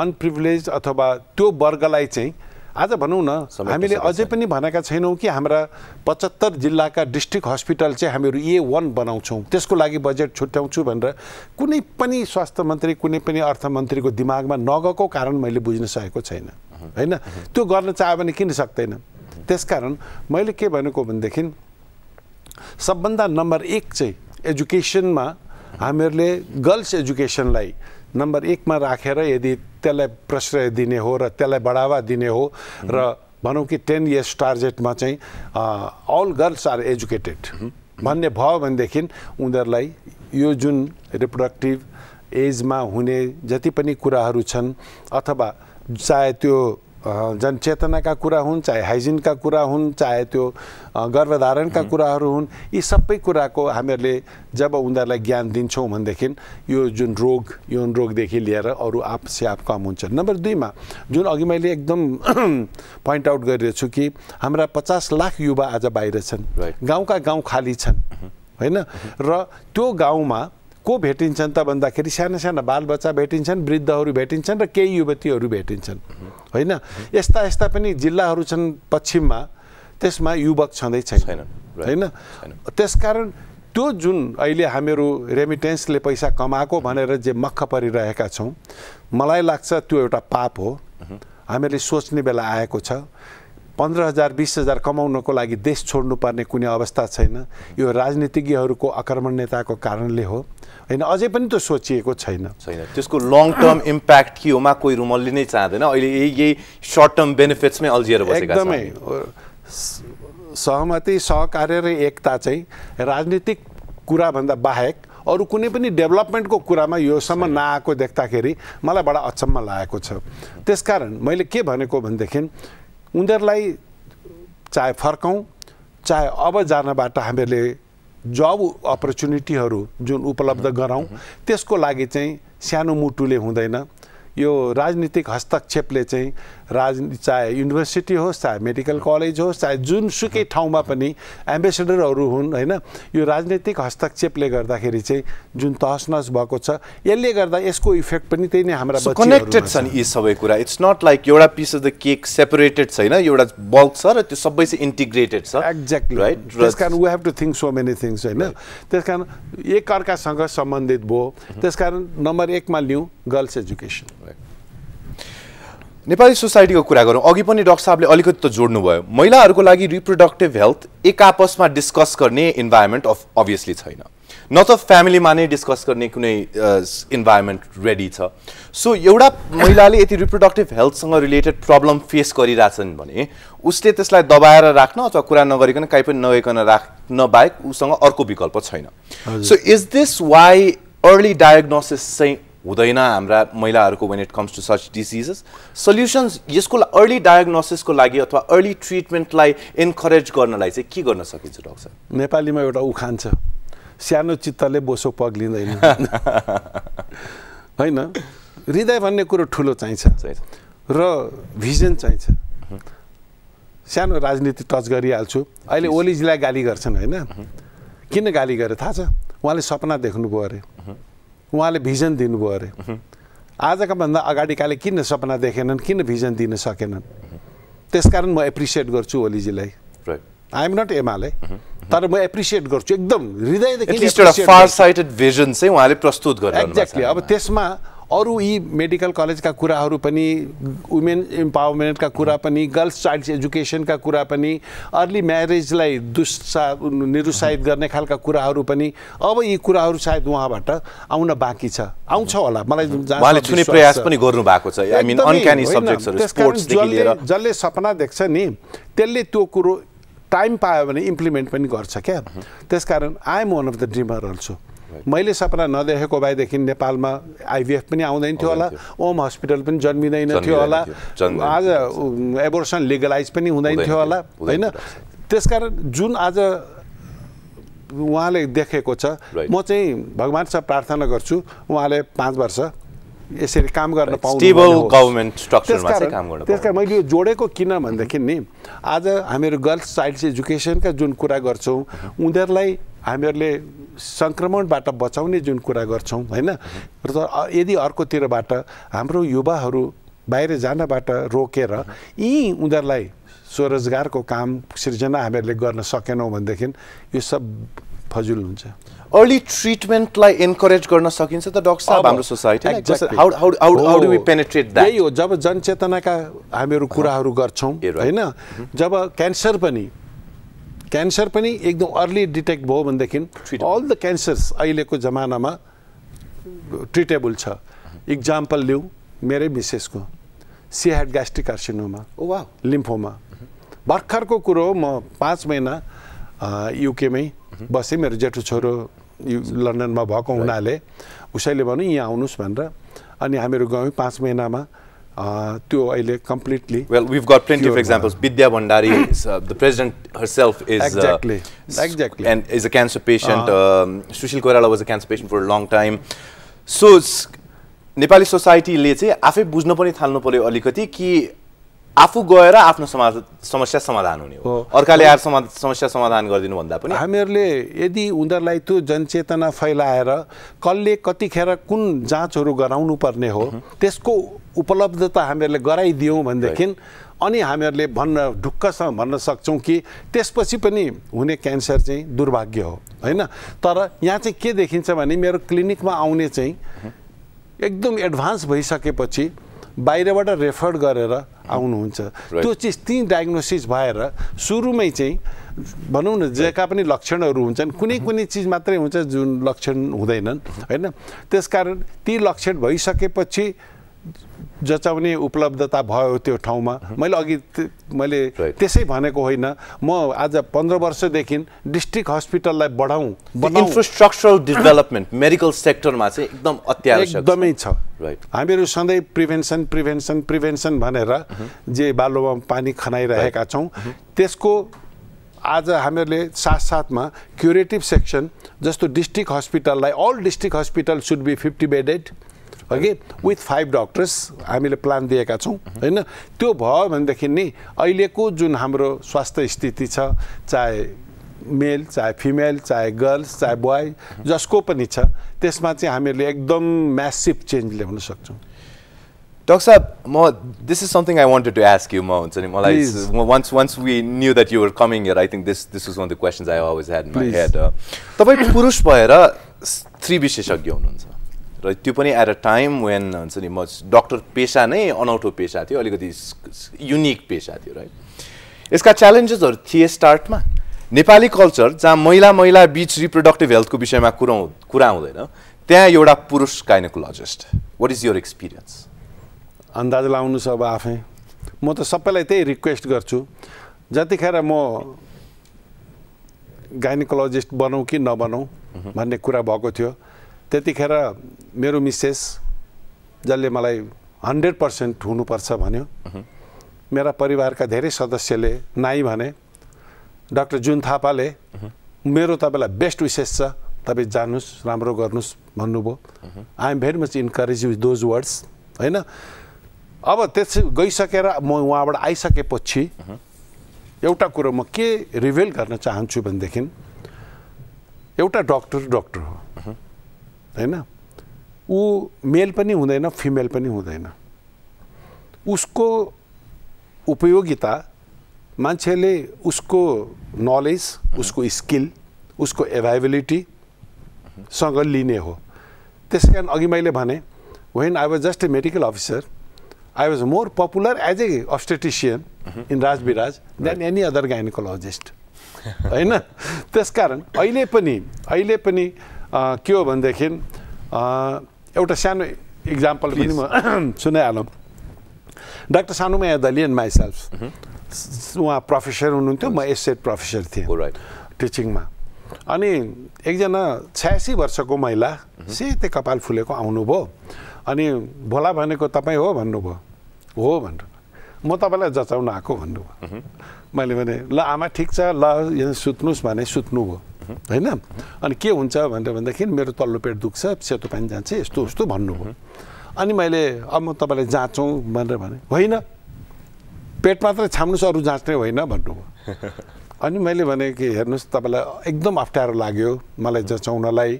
अनप्रिभिलेज अथवा त्यो वर्गलाई चाहिँ आज भनौं न हामीले अझै पनि भनेका छैनौं कि हाम्रा 75 जिल्लाका डिस्ट्रिक्ट हस्पिटल चाहिँ हामीहरू A1 बनाउँछौं त्यसको लागि बजेट छुट्याउँछु भनेर कुनै पनि स्वास्थ्य मन्त्री कुनै पनि अर्थमन्त्रीको दिमागमा नगएको कारण मैले बुझ्न सकेको छैन हैन त्यो गर्न चाहे भने किन सक्दैन त्यसकारण मैले के भनेको भनेदेखि सबभन्दा नम्बर 1 चाहिँ एजुकेसनमा हामीहरूले गर्ल्स एजुकेसनलाई नम्बर 1 मा राखेर यदि त्यसलाई प्रश्रय दिने हो र त्यसलाई बढावा दिने हो र भनौं कि 10 इयर्स टार्गेटमा चाहिँ अल गर्ल्स आर एजुकेटेड भन्ने भयो भनेदेखि उनीहरूलाई यो जुन रिप्रोडक्टिभ एजमा हुने जति पनि कुराहरू छन् अथवा चाहे त्यो जनचेतनाका कुरा हुन् चाहे हाइजिनका कुरा हुन् चाहे त्यो गर्भधारणका कुराहरू हुन् यी सबै कुराको हामीहरूले जब उनीहरूलाई ज्ञान दिन्छौं भनेदेखि यो जुन रोग यौन रोगदेखि लिएर अरू आपसे आप कम हुन्छ नम्बर 2 मा जुन अघि मैले एकदम पॉइन्ट आउट गरिरहेछु कि हाम्रा 50 लाख युवा आज बाहिर छन् गाउँका गाउँ खाली छन् हैन र त्यो गाउँमा को भेटिन्छन् त भन्दाखेरि साना साना बालबच्चा भेटिन्छन् वृद्धहरू भेटिन्छन् र केही युवतीहरू भेटिन्छन् हैन यस्ता यस्ता पनि जिल्लाहरू छन् पश्चिममा त्यसमा युवक छँदै छैन हैन त्यसकारण त्यो जुन अहिले हामीहरू रेमिटेन्सले पैसा कमाएको भनेर जे मक्ख परिरहेका छौं मलाई लाग्छ त्यो एउटा पाप हो हामीले सोच्ने बेला आएको छ 15,000 20,000 कमाउनको लागि देश छोड्नु पर्ने कुनै अवस्था छैन यो राजनीतिज्ञहरूको आक्रमण्यताको कारणले हो हैन अझै पनि त्यो सोचिएको छैन त्यसको लङ टर्म इम्प्याक्ट के होमा कोही रुमल्ली नै चाहदैन अहिले यही शर्ट टर्म बेनिफिट्समै अल्झिएर बसेका छन् एकदमै सहमति सहकार्य र एकता चाहिँ राजनीतिक कुरा भन्दा बाहेक अरु कुनै पनि डेभलपमेन्टको कुरामा यो सम्म नआएको देख्दाखेरि मलाई बडा अचम्म लागेको छ त्यसकारण मैले के भनेको भन्देखि उनीहरुलाई चाहे फर्कौं चाहे अब जानबाट हामीले जब अपर्चुनिटीहरु जुन उपलब्ध गराउँ त्यसको लागि चाहिँ सानो मुटुले हुँदैन यो राजनीतिक हस्तक्षेपले चाहिँ चाहे युनिभर्सिटी होस् चाहे मेडिकल कलेज होस् चाहे जुनसुकै ठाउँमा पनि एम्बेसडरहरु हुन् हैन यो राजनीतिक हस्तक्षेपले गर्दाखेरि चाहिँ जुन तहसनस भएको छ यसले गर्दा यसको इफेक्ट पनि त्यही नै हाम्रा बच्चाहरुमा कनेक्टेड छन् यी सबै कुरा इट्स नट लाइक एउटा piece of the cake separated छैन एउटा बल्क छ र त्यो सबै चाहिँ इन्टिग्रेटेड छ एक्ज्याक्टली राइट त्यसकारण we have to think so many things हैन त्यसकारण एक अर्कासँग सम्बन्धित भयो त्यसकारण नम्बर 1 मा लियौं गर्ल्स एजुकेसन नेपाली सोसाइटीको कुरा गरौँ अघि पनि डाक्टर साहबले अलिकति त जोड्नु भयो महिलाहरूको लागि रिप्रोडक्टिभ हेल्थ एक आपसमा डिस्कस गर्ने इन्भाइरोमेन्ट अभियसली छैन न त फ्यामिलीमा नै डिस्कस गर्ने कुनै इन्भाइरोमेन्ट रेडी छ सो एउटा महिलाले यति रिप्रोडक्टिभ हेल्थसँग रिलेटेड प्रब्लम फेस गरिरहेछन् भने उसले त्यसलाई दबाएर राख्न अथवा कुरा नगरिकन कहीँ पनि नगइकन राख्न बाहेक उसँग अर्को विकल्प छैन so is this why early diagnosis चाहिँ हुँदैन हाम्रा महिलाहरूको when it comes to such diseases solutions यसको अर्ली डायग्नोसिसको लागि अथवा अर्ली ट्रिटमेन्टलाई एन्करेज गर्नलाई चाहिँ के गर्न सकिन्छ डाक्टर साहब नेपालीमा एउटा उखान छ सानो चित्तले बोसो पग्लिँदैन हैन हृदय भन्ने कुरो ठुलो चाहिन्छ र भिजन चाहिन्छ सानो राजनीति टच गरिहाल्छु अहिले ओलीजीलाई गाली गर्छन् हैन किन गाली गरे थाहा छ उहाँले सपना देख्नुभयो अरे उहाँले भिजन दिनुभयो अरे आजका भन्दा अगाडिकाले किन सपना देखेनन् किन भिजन दिन सकेनन् त्यसकारण म एप्रिशिएट गर्छु ओलीजीलाई आई एम नट एमाले तर म एप्रिशिएट गर्छु एकदम हृदयदेखि एटलिस्ट एउटा फार साइटेड भिजन चाहिँ उहाँले प्रस्तुत गरिरहनु भएको छ एक्ज्याक्टली अब त्यसमा अरु यी मेडिकल कलेजका कुराहरू पनि वुमेन एम्पावरमेन्टका कुरा पनि गर्ल्स चाइल्ड एजुकेसनका कुरा पनि अर्ली म्यारेजलाई निरुत्साहित गर्ने खालका कुराहरू पनि अब यी कुराहरू सायद उहाँबाट आउन बाँकी छ आउँछ होला मलाई उहाँले छुने प्रयास पनि गर्नु भएको छ आई मिन अनक्यानी सब्जेक्ट्सहरु स्पोर्ट्स देखि लिएर जसले सपना देख्छ नि त्यसले त्यो कुरो टाइम पायो भने इम्प्लिमेन्ट पनि गर्छ क्या त्यसकारण I am one of the dreamer also मैले सपना नदेखेको भएदेखि नेपालमा आइभीएफ पनि आउँदैन थियो होला, ओम हस्पिटल पनि जन्मिँदैन थियो होला, आज एबोर्सन लिगलाइज पनि हुँदैन थियो होला हैन। त्यसकारण जुन आज उहाँले देखेको छ, म चाहिँ भगवानसँग प्रार्थना गर्छु उहाँले 5 वर्ष यसरी काम गर्न पाउनु, स्टेबल गभर्नमेन्ट स्ट्रक्चरमा चाहिँ काम गर्न। त्यसकारण मैले यो जोडेको किन भन्दाखेरि नि आज हामीहरू गर्ल्स चाइल्ड एजुकेसनका जुन कुरा गर्छौँ, उनीहरूलाई हामीहरूले सङ्क्रमणबाट बचाउने जुन कुरा गर्छौँ हैन, र यदि अर्कोतिरबाट हाम्रो युवाहरू बाहिर जानबाट रोकेर यी उनीहरूलाई स्वरोजगारको काम सृजना हामीहरूले गर्न सकेनौँ भनेदेखि यो सब फजुल हुन्छ। अर्ली ट्रिटमेन्टलाई एन्करेज गर्न सकिन्छ त डाक्टर साहब हाम्रो सोसाइटीमा? How do we penetrate that? यही हो, जब जनचेतनाका हामीहरू कुराहरू गर्छौँ हैन, जब क्यान्सर पनि एकदम अर्ली डिटेक्ट भयो भनेदेखि अल द क्यान्सर्स अहिलेको जमानामा ट्रिटेबल छ। इक्जाम्पल लिउँ मेरै मिसेसको, she had gastric carcinoma, lymphoma. भर्खरको कुरो हो, म 5 महिना युकेमै बसेँ, मेरो जेठो छोरो लन्डनमा भएको हुनाले उसैले भन्यो यहाँ आउनुहोस् भनेर, अनि हामीहरू गयौँ 5 महिनामा त्यो अहिले completely. Well, we've got plenty of examples. Vidya Bhandari, the president herself is exactly and is a cancer patient. Sushil Koirala was a cancer patient for a long time. So Nepali सोसाइटीले चाहिँ आफै बुझ्न पनि थाल्नु पर्यो अलिकति कि आफू गएर आफ्नो समस्या समाधान हुने हो, अर्काले आएर समस्या समाधान गरिदिनु भन्दा पनि हामीहरूले यदि उनीहरूलाई त्यो जनचेतना फैलाएर कसले कतिखेर कुन जाँचहरू गराउनु पर्ने हो त्यसको उपलब्धता हामीहरूले गराइदियौँ भनेदेखि अनि हामीहरूले ढुक्कसँग भन्न सक्छौँ कि त्यसपछि पनि हुने क्यान्सर चाहिँ दुर्भाग्य हो हैन। तर यहाँ चाहिँ के देखिन्छ भने मेरो क्लिनिकमा आउने चाहिँ एकदम एडभान्स भइसकेपछि बाहिरबाट रेफर गरेर आउनुहुन्छ। त्यो चिज ती डायग्नोसिस भएर सुरुमै चाहिँ भनौँ न जेका पनि लक्षणहरू हुन्छन्, कुनै चिज मात्रै हुन्छ जुन लक्षण हुँदैनन् हैन। त्यसकारण ती लक्षण भइसकेपछि जचाउने उपलब्धता भयो त्यो ठाउँमा। मैले त्यसै भनेको होइन, म आज 15 वर्षदेखि डिस्ट्रिक्ट हस्पिटललाई बढाउँ। इन्फ्रास्ट्रक्चरल डेभलपमेन्ट मेडिकल सेक्टरमा चाहिँ एकदम अत्यावश्यक एकदमै छ। हामीहरू सधैँ प्रिभेन्सन भनेर जे बालोमा पानी खनाइरहेका छौँ, त्यसको आज हामीहरूले साथसाथमा क्युरेटिभ सेक्सन जस्तो डिस्ट्रिक्ट हस्पिटललाई all district hospital should be 50 bedded okay with 5 doctors हामीले प्लान दिएका छौँ हैन। त्यो भयो भनेदेखि नि अहिलेको जुन हाम्रो स्वास्थ्य स्थिति छ, चाहे मेल चाहे फिमेल चाहे गर्ल्स चाहे बोय जसको पनि छ, त्यसमा चाहिँ हामीहरूले एकदम म्यासिभ चेन्ज ल्याउन सक्छौँ। Dr. Saab, this is something I wanted to ask you. Once we knew that you were coming here, I think this was one of the questions I always had in my head. तपाईं पुरुष भएर स्त्री विशेषज्ञ हुनुहुन्छ र त्यो पनि at a time when हुन्छ नि म डक्टर पेशा नै अनौठो पेशा थियो, अलिकति युनिक पेशा थियो राइट। यसका च्यालेन्जेसहरू थिए स्टार्टमा। नेपाली कल्चर जहाँ महिला बीच रिप्रोडक्टिभ हेल्थको विषयमा कुरा हुँदैन, त्यहाँ एउटा पुरुष gynaecologist, what is your experience? अन्दाज लाउनुहोस् अब आफै। म त सबैलाई त्यही रिक्वेस्ट गर्छु, जतिखेर म गाइनोकोलोजिस्ट बनाऊँ कि नबनाऊँ भन्ने कुरा भएको थियो, त्यतिखेर मेरो मिसेस जसले मलाई 100% हुनुपर्छ भन्यो, मेरा परिवारका धेरै सदस्यले नाइ भने, डाक्टर जुन थापाले मेरो तपाईँलाई बेस्ट विशेष छ, तपाईँ जानुहोस् राम्रो गर्नुहोस् भन्नुभयो। I am very much encourage with those words हैन। अब त्यस गइसकेर म उहाँबाट आइसकेपछि एउटा कुरो म के रिभिल गर्न चाहन्छु भनेदेखि, एउटा डक्टर हो हैन, ऊ मेल पनि हुँदैन फिमेल पनि हुँदैन। उसको उपयोगिता मान्छेले उसको नलेज, उसको स्किल, उसको एभाइबिलिटी सँग लिने हो। त्यसकारण अघि मैले भने when I was just a medical officer, I was more popular as a obstetrician in Rajbiraj than any other gynecologist. हैन। त्यसकारण अहिले पनि के हो भनेदेखि एउटा सानो इक्जाम्पल पनि म सुनाइहालौँ। डाक्टर सानुमया दली एन्ड माइसेल्फ, उहाँ प्रोफेसर हुनुहुन्थ्यो, म एसएड प्रोफेसर थिएँ टिचिङमा। अनि एकजना 86 वर्षको महिला सेतै कपाल फुलेको आउनुभयो अनि भोला भनेको तपाईँ हो भन्नुभयो हो भनेर म तपाईँलाई जचाउन आएको भन्नुभयो मैले भने ल आमा ठिक छ ल यहाँ सुत्नुहोस् भने सुत्नुभयो होइन अनि के हुन्छ भनेर भन्दाखेरि मेरो तल्लो पेट दुख्छ सेतो पानी जान्छ यस्तो उस्तो भन्नुभयो अनि मैले अब म तपाईँलाई जाँचौँ भनेर भने होइन पेट मात्रै छाम्नुहोस् अरू जाँच्ने होइन भन्नुभयो अनि मैले भने कि हेर्नुहोस् तपाईँलाई एकदम अप्ठ्यारो लाग्यो मलाई जचाउनलाई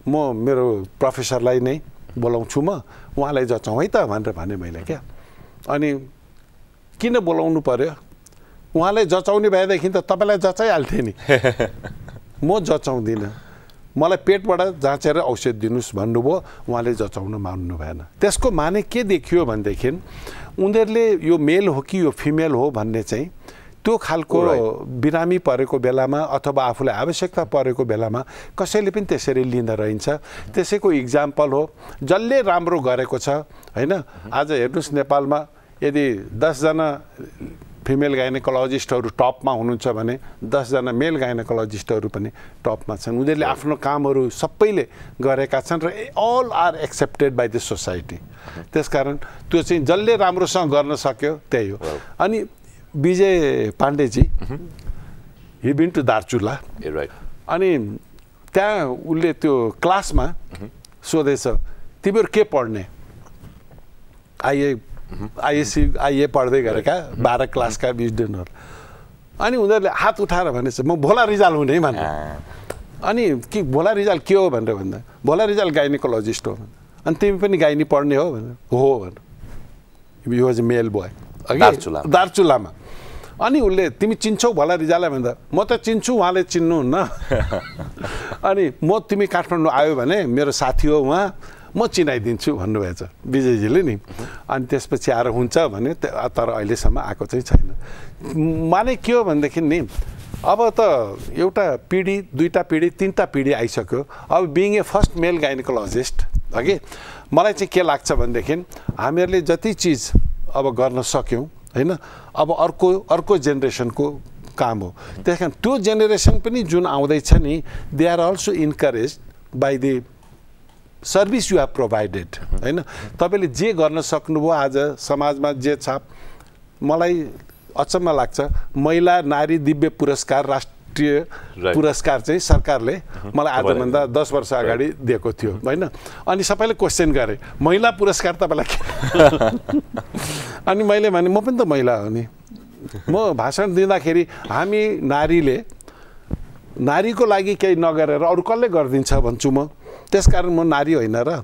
म मेरो प्रोफेसरलाई नै बोलाउँछु म उहाँलाई जचाउँ है त भनेर भने मैले क्या अनि किन बोलाउनु पर्यो उहाँलाई जचाउने भएदेखि त तपाईँलाई जचाइहाल्थेँ नि म जचाउँदिनँ मलाई पेटबाट जाँचेर औषध दिनुहोस् भन्नुभयो उहाँले जचाउन मान्नु भएन त्यसको माने के देखियो भनेदेखि उनीहरूले यो मेल हो कि यो फिमेल हो भन्ने चाहिँ त्यो खालको बिरामी परेको बेलामा अथवा आफूलाई आवश्यकता परेको बेलामा कसैले पनि त्यसरी लिँदा रहन्छ त्यसैको इक्जाम्पल हो जसले राम्रो गरेको छ होइन आज हेर्नुहोस् नेपालमा यदि 10 जना फिमेल गाइनेकोलोजिस्टहरू टपमा हुनुहुन्छ भने 10 जना मेल गाइनेकोलोजिस्टहरू पनि टपमा छन् उनीहरूले आफ्नो कामहरू सबैले गरेका छन् र all are accepted by the society त्यसकारण त्यो चाहिँ जसले राम्रोसँग गर्न सक्यो त्यही हो अनि विजय पाण्डेजी हि बिन टु दार्चुला अनि त्यहाँ उसले त्यो क्लासमा सोधेछ तिमीहरू के पढ्ने आइए पढ्दै गरेका 12 क्लासका स्टुडेन्टहरू अनि उनीहरूले हात उठाएर भनेछ म भोला रिजाल हुने भने अनि कि भोला रिजाल के हो भनेर भन्दा भोला रिजाल गाइनेकोलोजिस्ट हो अनि तिमी पनि गाइनी पढ्ने हो भनेर हो भनेर यो चाहिँ मेल बोय दार्चुलामा अनि उसले तिमी चिन्छौ भोला रिजाललाई भन्दा म त चिन्छु उहाँले चिन्नुहुन्न अनि म तिमी काठमाडौँ आयो भने मेरो साथी हो उहाँ म चिनाइदिन्छु भन्नुभएछ विजयजीले नि अनि त्यसपछि आएर हुन्छ भने तर अहिलेसम्म आएको चाहिँ छैन माने के हो भनेदेखि नि अब त एउटा पिँढी दुईटा पिँढी तीनटा पिँढी आइसक्यो अब बिइङ ए फर्स्ट मेल गाइनेकोलोजिस्ट हगि मलाई चाहिँ के लाग्छ भनेदेखि हामीहरूले जति चिज अब गर्न सक्यौँ हैन अब अर्को जेनेरेसनको काम हो त्यस कारण त्यो जेनेरेसन पनि जुन आउँदैछ नि they are also encourage by the service you have provided हैन तपाईँले जे गर्न सक्नुभयो आज समाजमा जे छाप मलाई अचम्म लाग्छ महिला नारी दिव्य पुरस्कार राष्ट्रिय पुरस्कार चाहिँ सरकारले मलाई आजभन्दा 10 वर्ष अगाडि दिएको थियो हैन अनि सबैले क्वेसन गरे महिला पुरस्कार तपाईँलाई अनि मैले भने म पनि त महिला हो नि म भाषण दिँदाखेरि हामी नारीले नारीको लागि केही नगरेर अरू कसले गरिदिन्छ भन्छु म त्यसकारण म नारी होइन र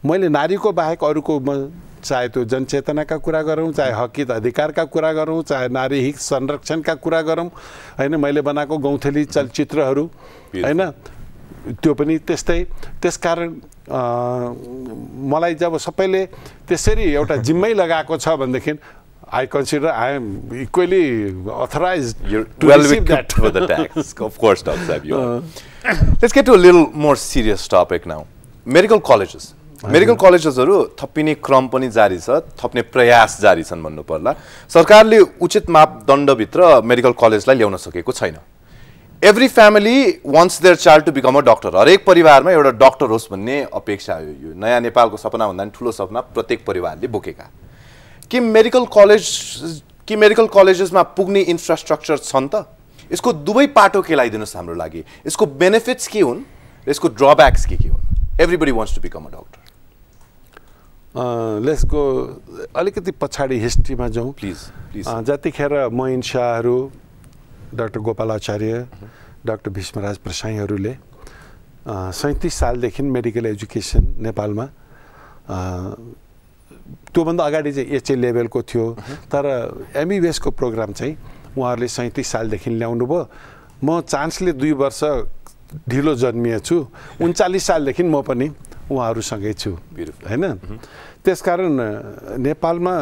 मैले नारीको बाहेक अरूको म चाहे त्यो जनचेतनाका कुरा गरौँ चाहे हकित अधिकारका कुरा गरौँ चाहे नारी हित संरक्षणका कुरा गरौँ हैन मैले बनाएको गौँथली चलचित्रहरू हैन त्यो पनि त्यस्तै त्यसकारण मलाई जब सबैले त्यसरी एउटा जिम्मै लगाएको छ भनेदेखि I consider I am equally authorized to receive that. For the tax, of course, Dr. Saab. Let's get to a little more serious topic now. Medical colleges. Medical colleges haru थपिने क्रम पनि जारी छ थप्ने प्रयास जारी छन् भन्नु पर्ला सरकारले उचित मापदण्ड भित्र मेडिकल कलेजलाई ल्याउन सकेको छैन every family wants their child to become a doctor हरेक परिवारमा एउटा डक्टर होस् भन्ने अपेक्षा हो यो नयाँ नेपालको सपना भन्दा नि ठूलो सपना प्रत्येक परिवारले बोकेका के मेडिकल कलेजेसमा पुग्ने इन्फ्रास्ट्रक्चर छन् त यसको दुवै पाटो केलाइदिनुस् हाम्रो लागि यसको बेनिफिट्स के हुन् यसको ड्रब्याक्स के हुन् everybody wants to become a doctor let's go अलिकति पछाडि हिस्ट्रीमा जाउँ प्लिज जतिखेर मोइन शाहहरू डाक्टर गोपाल आचार्य डाक्टर भीष्मराज प्रसाईहरूले 37 सालदेखि मेडिकल एजुकेसन नेपालमा त्योभन्दा अगाडि चाहिँ एचए लेभलको थियो तर एमबीबीएसको प्रोग्राम चाहिँ उहाँहरूले 37 सालदेखि ल्याउनु भयो म चान्सले 2 वर्ष ढिलो जन्मिएछु 39 सालदेखि म पनि उहाँहरूसँगै छु हैन त्यसकारण नेपालमा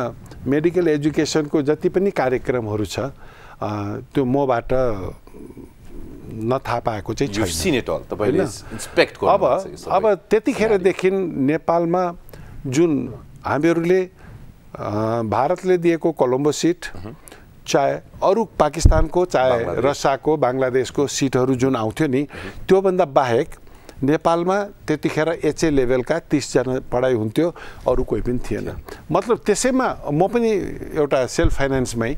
मेडिकल एजुकेसनको जति पनि कार्यक्रमहरू छ त्यो मबाट नथाहा पाएको चाहिँ छैन अब त्यतिखेरदेखि नेपालमा जुन हामीहरूले भारतले दिएको कोलम्बो सिट चाहे अरू पाकिस्तानको चाहे रसियाको बाङ्लादेशको सिटहरू जुन आउँथ्यो नि त्योभन्दा बाहेक नेपालमा त्यतिखेर एचए लेभलका 30 जना पढाइ हुन्थ्यो अरू कोही पनि थिएन मतलब त्यसैमा म पनि एउटा सेल्फ फाइनान्समै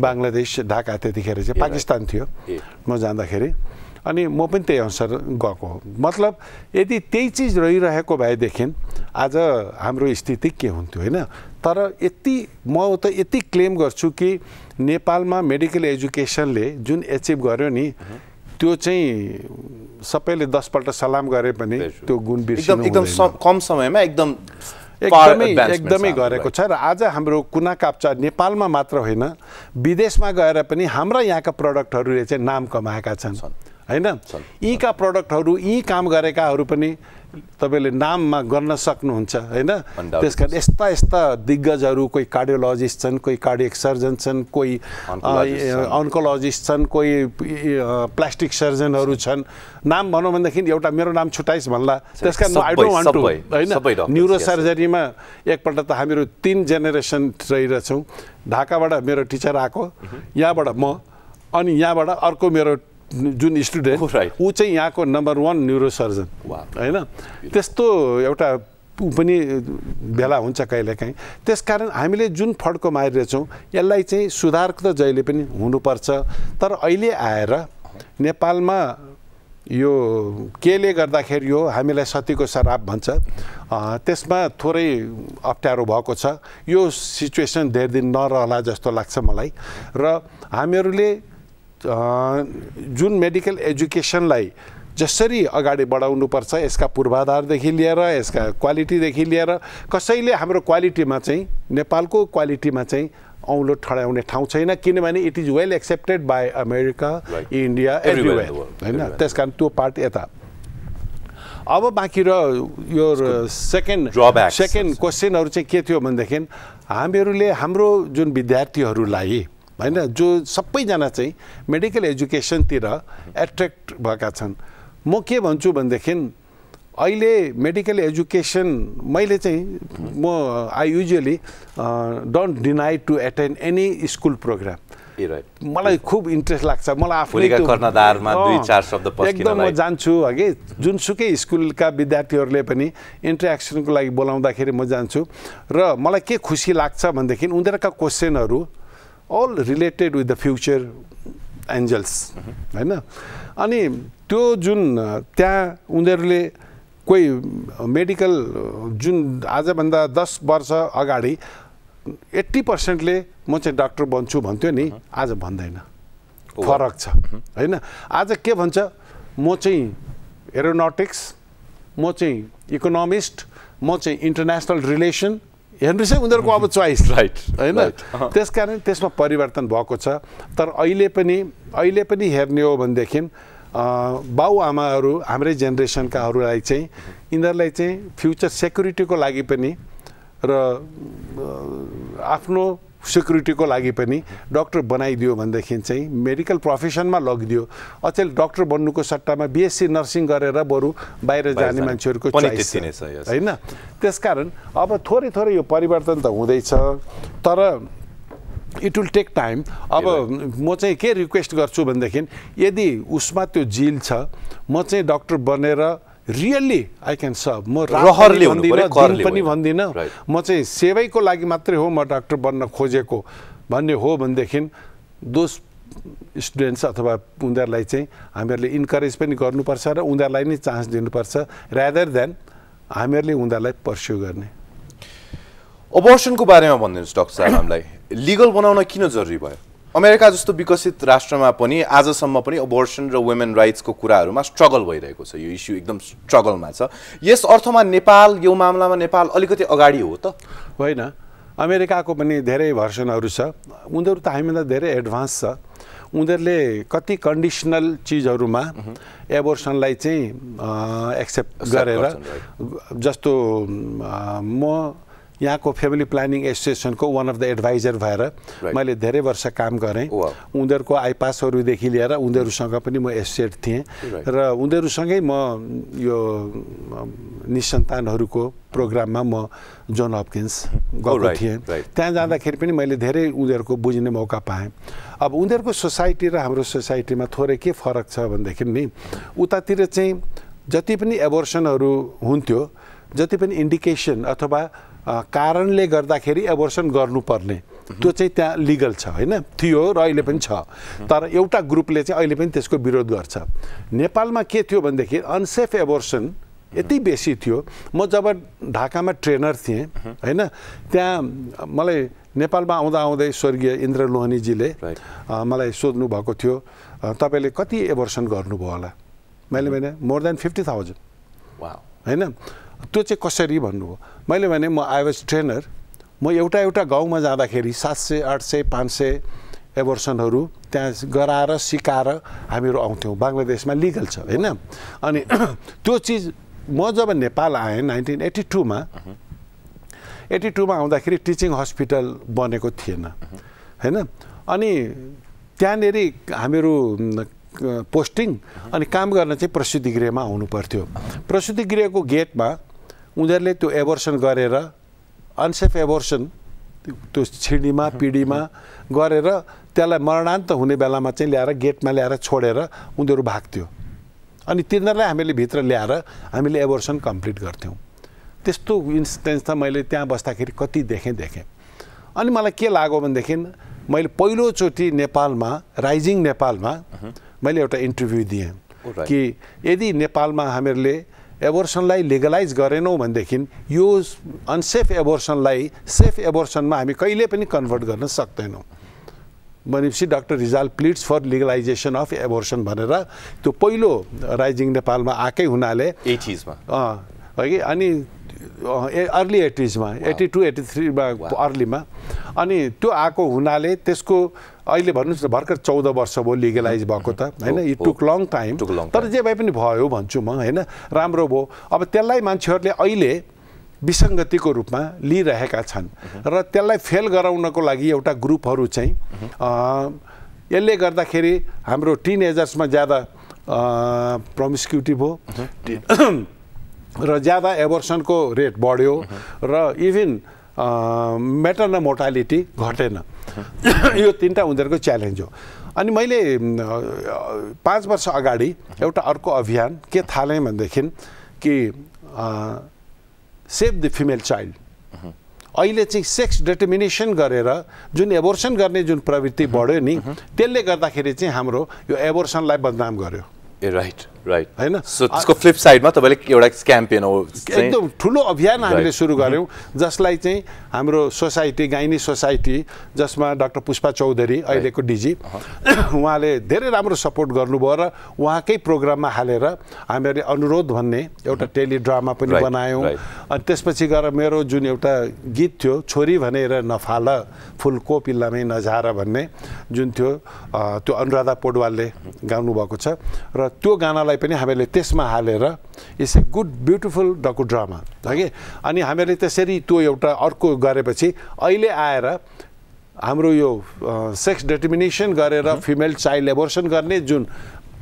बाङ्लादेश ढाका त्यतिखेर चाहिँ पाकिस्तान थियो म जाँदाखेरि अनि म पनि त्यही अनुसार गएको हो मतलब यदि त्यही चिज रहिरहेको भएदेखि आज हाम्रो स्थिति के हुन्थ्यो हैन तर म त यति क्लेम गर्छु कि नेपालमा मेडिकल एजुकेसनले जुन एचिभ गर्यो नि त्यो चाहिँ सबैले 10 पल्ट सलाम गरे पनि त्यो गुण बिर्सिनु एकदम कम समयमा एकदमै गरेको छ र आज हाम्रो कुना काप्चा नेपालमा मात्र होइन विदेशमा गएर पनि हाम्रा यहाँका प्रोडक्टहरूले चाहिँ नाम कमाएका छन् हैन यीका प्रोडक्टहरू यी काम गरेकाहरू पनि तपाईले नाममा गर्न सक्नुहुन्छ हैन त्यसकारण यस्ता दिग्गजहरू कोही कार्डियोलोजिस्ट छन् कोही कार्डियक सर्जन छन् कोही अन्कोलोजिस्ट छन् कोही प्लास्टिक सर्जनहरू छन् नाम भनौँ भनेदेखि एउटा मेरो नाम छुटाइस भन्ला त्यसकारण आई डोन्ट वान्ट टु हैन न्युरो सर्जरीमा एकपल्ट त हामीहरू 3 जेनेरेसन रहिरहेछौँ ढाकाबाट मेरो टिचर आएको यहाँबाट म अनि यहाँबाट अर्को मेरो जुन स्टुडेन्ट ऊ चाहिँ यहाँको नम्बर 1 न्युरो सर्जन हैन त्यस्तो एउटा पनि बेला हुन्छ कहिलेकाहीँ त्यसकारण हामीले जुन फड्को मारिरहेछौँ यसलाई चाहिँ सुधार त जहिले पनि हुनुपर्छ तर अहिले आएर नेपालमा यो केले गर्दाखेरि यो हामीलाई सतीको शराब भन्छ त्यसमा थोरै अप्ठ्यारो भएको छ यो सिचुएसन धेरै दिन नरहला जस्तो लाग्छ मलाई र हामीहरूले जुन मेडिकल एजुकेसनलाई जसरी अगाडि बढाउनुपर्छ यसका पूर्वाधारदेखि लिएर यसका क्वालिटीदेखि लिएर कसैले हाम्रो क्वालिटीमा चाहिँ नेपालको क्वालिटीमा चाहिँ औँलो ठडाउने ठाउँ छैन किनभने it is well accepted by America India everywhere हैन त्यसकारण त्यो पार्ट यता अब बाँकी र यो सेकेन्ड क्वेसनहरू चाहिँ के थियो भनेदेखि हामीहरूले हाम्रो जुन विद्यार्थीहरूलाई हैन जो सबैजना चाहिँ मेडिकल एजुकेसनतिर एट्र्याक्ट भएका छन् म के भन्छु भनेदेखि अहिले मेडिकल एजुकेसन मैले चाहिँ म I usually don't deny to attend any school programme मलाई खुब इन्ट्रेस्ट लाग्छ मलाई आफूले कर्णधारमा 2-4 शब्द पस्किन एकदम म जान्छु हगे जुनसुकै स्कुलका विद्यार्थीहरूले पनि इन्टरेक्सनको लागि बोलाउँदाखेरि म जान्छु र मलाई के खुसी लाग्छ भनेदेखि उनीहरुका क्वेशनहरू all related with the future angels हैन अनि त्यो जुन त्यहाँ उनीहरुले कोही मेडिकल जुन आजभन्दा 10 वर्ष अगाडि 80% ले म चाहिँ डाक्टर बन्छु भन्थ्यो नि आज भन्दैन फरक छ हैन आज के भन्छ म चाहिँ एरोनॉटिक्स म चाहिँ इकोनोमिस्ट म चाहिँ इन्टरनेशनल रिलेसन हेर्नुस् है उनीहरुको अब चोइस राइट हैन त्यसकारण त्यसमा परिवर्तन भएको छ तर अहिले पनि हेर्ने हो भनेदेखि बाउ आमाहरू हाम्रै जेनेरेसनकाहरूलाई चाहिँ यिनीहरूलाई चाहिँ फ्युचर सेक्युरिटीको लागि पनि र आफ्नो सेक्युरिटीको लागि पनि डाक्टर बनाइदियो भनेदेखि चाहिँ मेडिकल प्रोफेसनमा लगिदियो अचेल डाक्टर बन्नुको सट्टामा बीएससी नर्सिङ गरेर बरु बाहिर जाने मान्छेहरुको चोइस हैन त्यसकारण अब थोरै यो परिवर्तन त हुँदैछ तर इट विल टेक टाइम अब म चाहिँ के रिक्वेस्ट गर्छु भनेदेखि यदि उसमा त्यो जिल छ म चाहिँ डाक्टर बनेर रियली आई क्यान सर्भ म रहरले पनि भन्दिन म चाहिँ सेवैको लागि मात्रै हो म डाक्टर बन्न खोजेको भन्ने हो भनेदेखि दोस स्टुडेन्ट्स अथवा उनीहरूलाई चाहिँ हामीहरूले इन्करेज पनि गर्नुपर्छ र उनीहरूलाई नै चान्स दिनुपर्छ रादर देन हामीहरूले उनीहरूलाई पर्स्यु गर्ने अबर्सनको बारेमा भनिदिनुहोस् डाक्टर साहब हामीलाई लिगल बनाउन किन जरुरी भयो अमेरिका जस्तो विकसित राष्ट्रमा पनि आजसम्म पनि अबर्सन र वुमेन राइट्सको कुराहरुमा स्ट्रगल भइरहेको छ यो इस्यु एकदम स्ट्रगलमा छ यस अर्थमा नेपाल यो मामलामा नेपाल अलिकति अगाडि हो त होइन अमेरिकाको पनि धेरै भर्सनहरु छ उनीहरु त हामीभन्दा धेरै एडभान्स छ उनीहरुले कति कन्डिसनल चीजहरुमा एबोर्सनलाई चाहिँ एक्सेप्ट गरेर जस्तो म यहाँको फ्यामिली प्लानिङ एसोसिएसनको वान अफ द एडभाइजर भएर मैले धेरै वर्ष काम गरेँ। उनीहरूको आइपासहरूदेखि लिएर उनीहरूसँग पनि म एसोसिएट थिएँ र उनीहरूसँगै म यो निसन्तानहरूको प्रोग्राममा म जोन हपकिन्स गएको थिएँ। त्यहाँ जाँदाखेरि पनि मैले धेरै उनीहरूको बुझ्ने मौका पाएँ। अब उनीहरूको सोसाइटी र हाम्रो सोसाइटीमा थोरै के फरक छ भनेदेखि नि उतातिर चाहिँ जति पनि एबोर्सनहरू हुन्थ्यो, जति पनि इन्डिकेसन अथवा कारणले गर्दाखेरि एबोर्सन गर्नुपर्ने त्यो चाहिँ त्यहाँ लिगल छ होइन, थियो र अहिले पनि छ। तर एउटा ग्रुपले चाहिँ अहिले पनि त्यसको विरोध गर्छ। नेपालमा के थियो भनेदेखि अनसेफ एबोर्सन यति बेसी थियो। म जब ढाकामा ट्रेनर थिएँ होइन, त्यहाँ मलाई नेपालमा आउँदा आउँदै स्वर्गीय इन्द्र लोहनीजीले मलाई सोध्नु भएको थियो तपाईँले कति एबोर्सन गर्नुभयो होला। मैले भने मोर देन 50,000 होइन। त्यो चाहिँ कसरी भन्नुभयो। मैले भने म आई वाज ट्रेनर, म एउटा गाउँमा जाँदाखेरि 700, 800, 500 एबोर्सनहरू त्यहाँ गराएर सिकाएर हामीहरू आउँथ्यौँ। बङ्गलादेशमा लिगल छ होइन। अनि त्यो चिज म जब नेपाल आएँ 1982मा 82मा आउँदाखेरि टिचिङ हस्पिटल बनेको थिएन होइन। अनि त्यहाँनेरि हामीहरू पोस्टिङ अनि काम गर्न चाहिँ प्रसुति गृहमा आउनु पर्थ्यो। प्रसुति गृहको गेटमा उनीहरूले त्यो एबोर्सन गरेर अनसेफ एबोर्सन त्यो छिडीमा पिडीमा गरेर त्यसलाई मरणान्त हुने बेलामा चाहिँ ल्याएर गेटमा ल्याएर छोडेर उनीहरू भाग्थ्यो। अनि तिनीहरूलाई हामीले भित्र ल्याएर हामीले एबोर्सन कम्प्लिट गर्थ्यौँ। त्यस्तो इन्स्टेन्स त मैले त्यहाँ बस्दाखेरि कति देखेँ। अनि मलाई के लाग्यो भनेदेखि मैले पहिलोचोटि नेपालमा राइजिङ नेपालमा मैले एउटा इन्टरभ्यू दिएँ कि यदि नेपालमा हामीहरूले एबोर्सनलाई लिगलाइज गरेनौँ भनेदेखि यो अनसेफ एबोर्सनलाई सेफ एबोर्सनमा हामी कहिले पनि कन्भर्ट गर्न सक्दैनौँ भनेपछि doctor Rijal pleads for legalisation of abortion भनेर त्यो पहिलो राइजिङ नेपालमा आएकै हुनाले 80s मा है कि। अनि अर्ली 80s मा 82, 83मा अर्लीमा अनि त्यो आएको हुनाले त्यसको अहिले भन्नुहोस् न भर्खर 14 वर्ष भयो लिगलाइज भएको त होइन। इट टुक लङ टाइम, तर जे भए पनि भयो भन्छु म होइन, राम्रो भयो। अब त्यसलाई मान्छेहरूले अहिले विसङ्गतिको रूपमा लिइरहेका छन् र त्यसलाई फेल गराउनको लागि एउटा ग्रुपहरू चाहिँ यसले गर्दाखेरि हाम्रो टिनएजर्समा ज्यादा प्रोमिस्क्युटी भयो र ज्यादा एबोर्सनको रेट बढ्यो र इभन मेटर्नल मोर्टालिटी घटेन। यो तिनवटा उनीहरूको च्यालेन्ज हो। अनि मैले 5 वर्ष अगाडि एउटा अर्को अभियान के थालेँ भनेदेखि कि सेभ द फिमेल चाइल्ड। अहिले चाहिँ सेक्स डिटर्मिनेसन गरेर जुन एबोर्सन गर्ने जुन प्रवृत्ति बढ्यो नि त्यसले गर्दाखेरि चाहिँ हाम्रो यो एबोर्सनलाई बदनाम गर्यो। राइट हैन। सो त्यसको फ्लिप साइडमा तपाईले एउटा क्याम्पेन हो एकदम ठुलो अभियान हामीले सुरु गर्यौं जसलाई चाहिँ हाम्रो सोसाइटी गाइनी सोसाइटी जसमा डाक्टर पुष्पा चौधरी अहिलेको डिजी उहाँले धेरै राम्रो सपोर्ट गर्नुभयो र उहाँकै प्रोग्राममा हालेर हामीले अनुरोध भन्ने एउटा टेली ड्रामा पनि बनायौं। अनि त्यसपछि गएर मेरो जुन एउटा गीत थियो छोरी भनेर नफाल फुलको पिल्लामै नझार भन्ने जुन थियो त्यो अनुराधा पौडवालले गाउनु भएको छ र त्यो गानालाई पनि हामीले त्यसमा हालेर it's a good beautiful docudrama हगे। अनि हामीले त्यसरी त्यो एउटा अर्को गरेपछि अहिले आएर हाम्रो यो सेक्स डिटर्मिनेसन गरेर फिमेल चाइल्ड एबोर्सन गर्ने जुन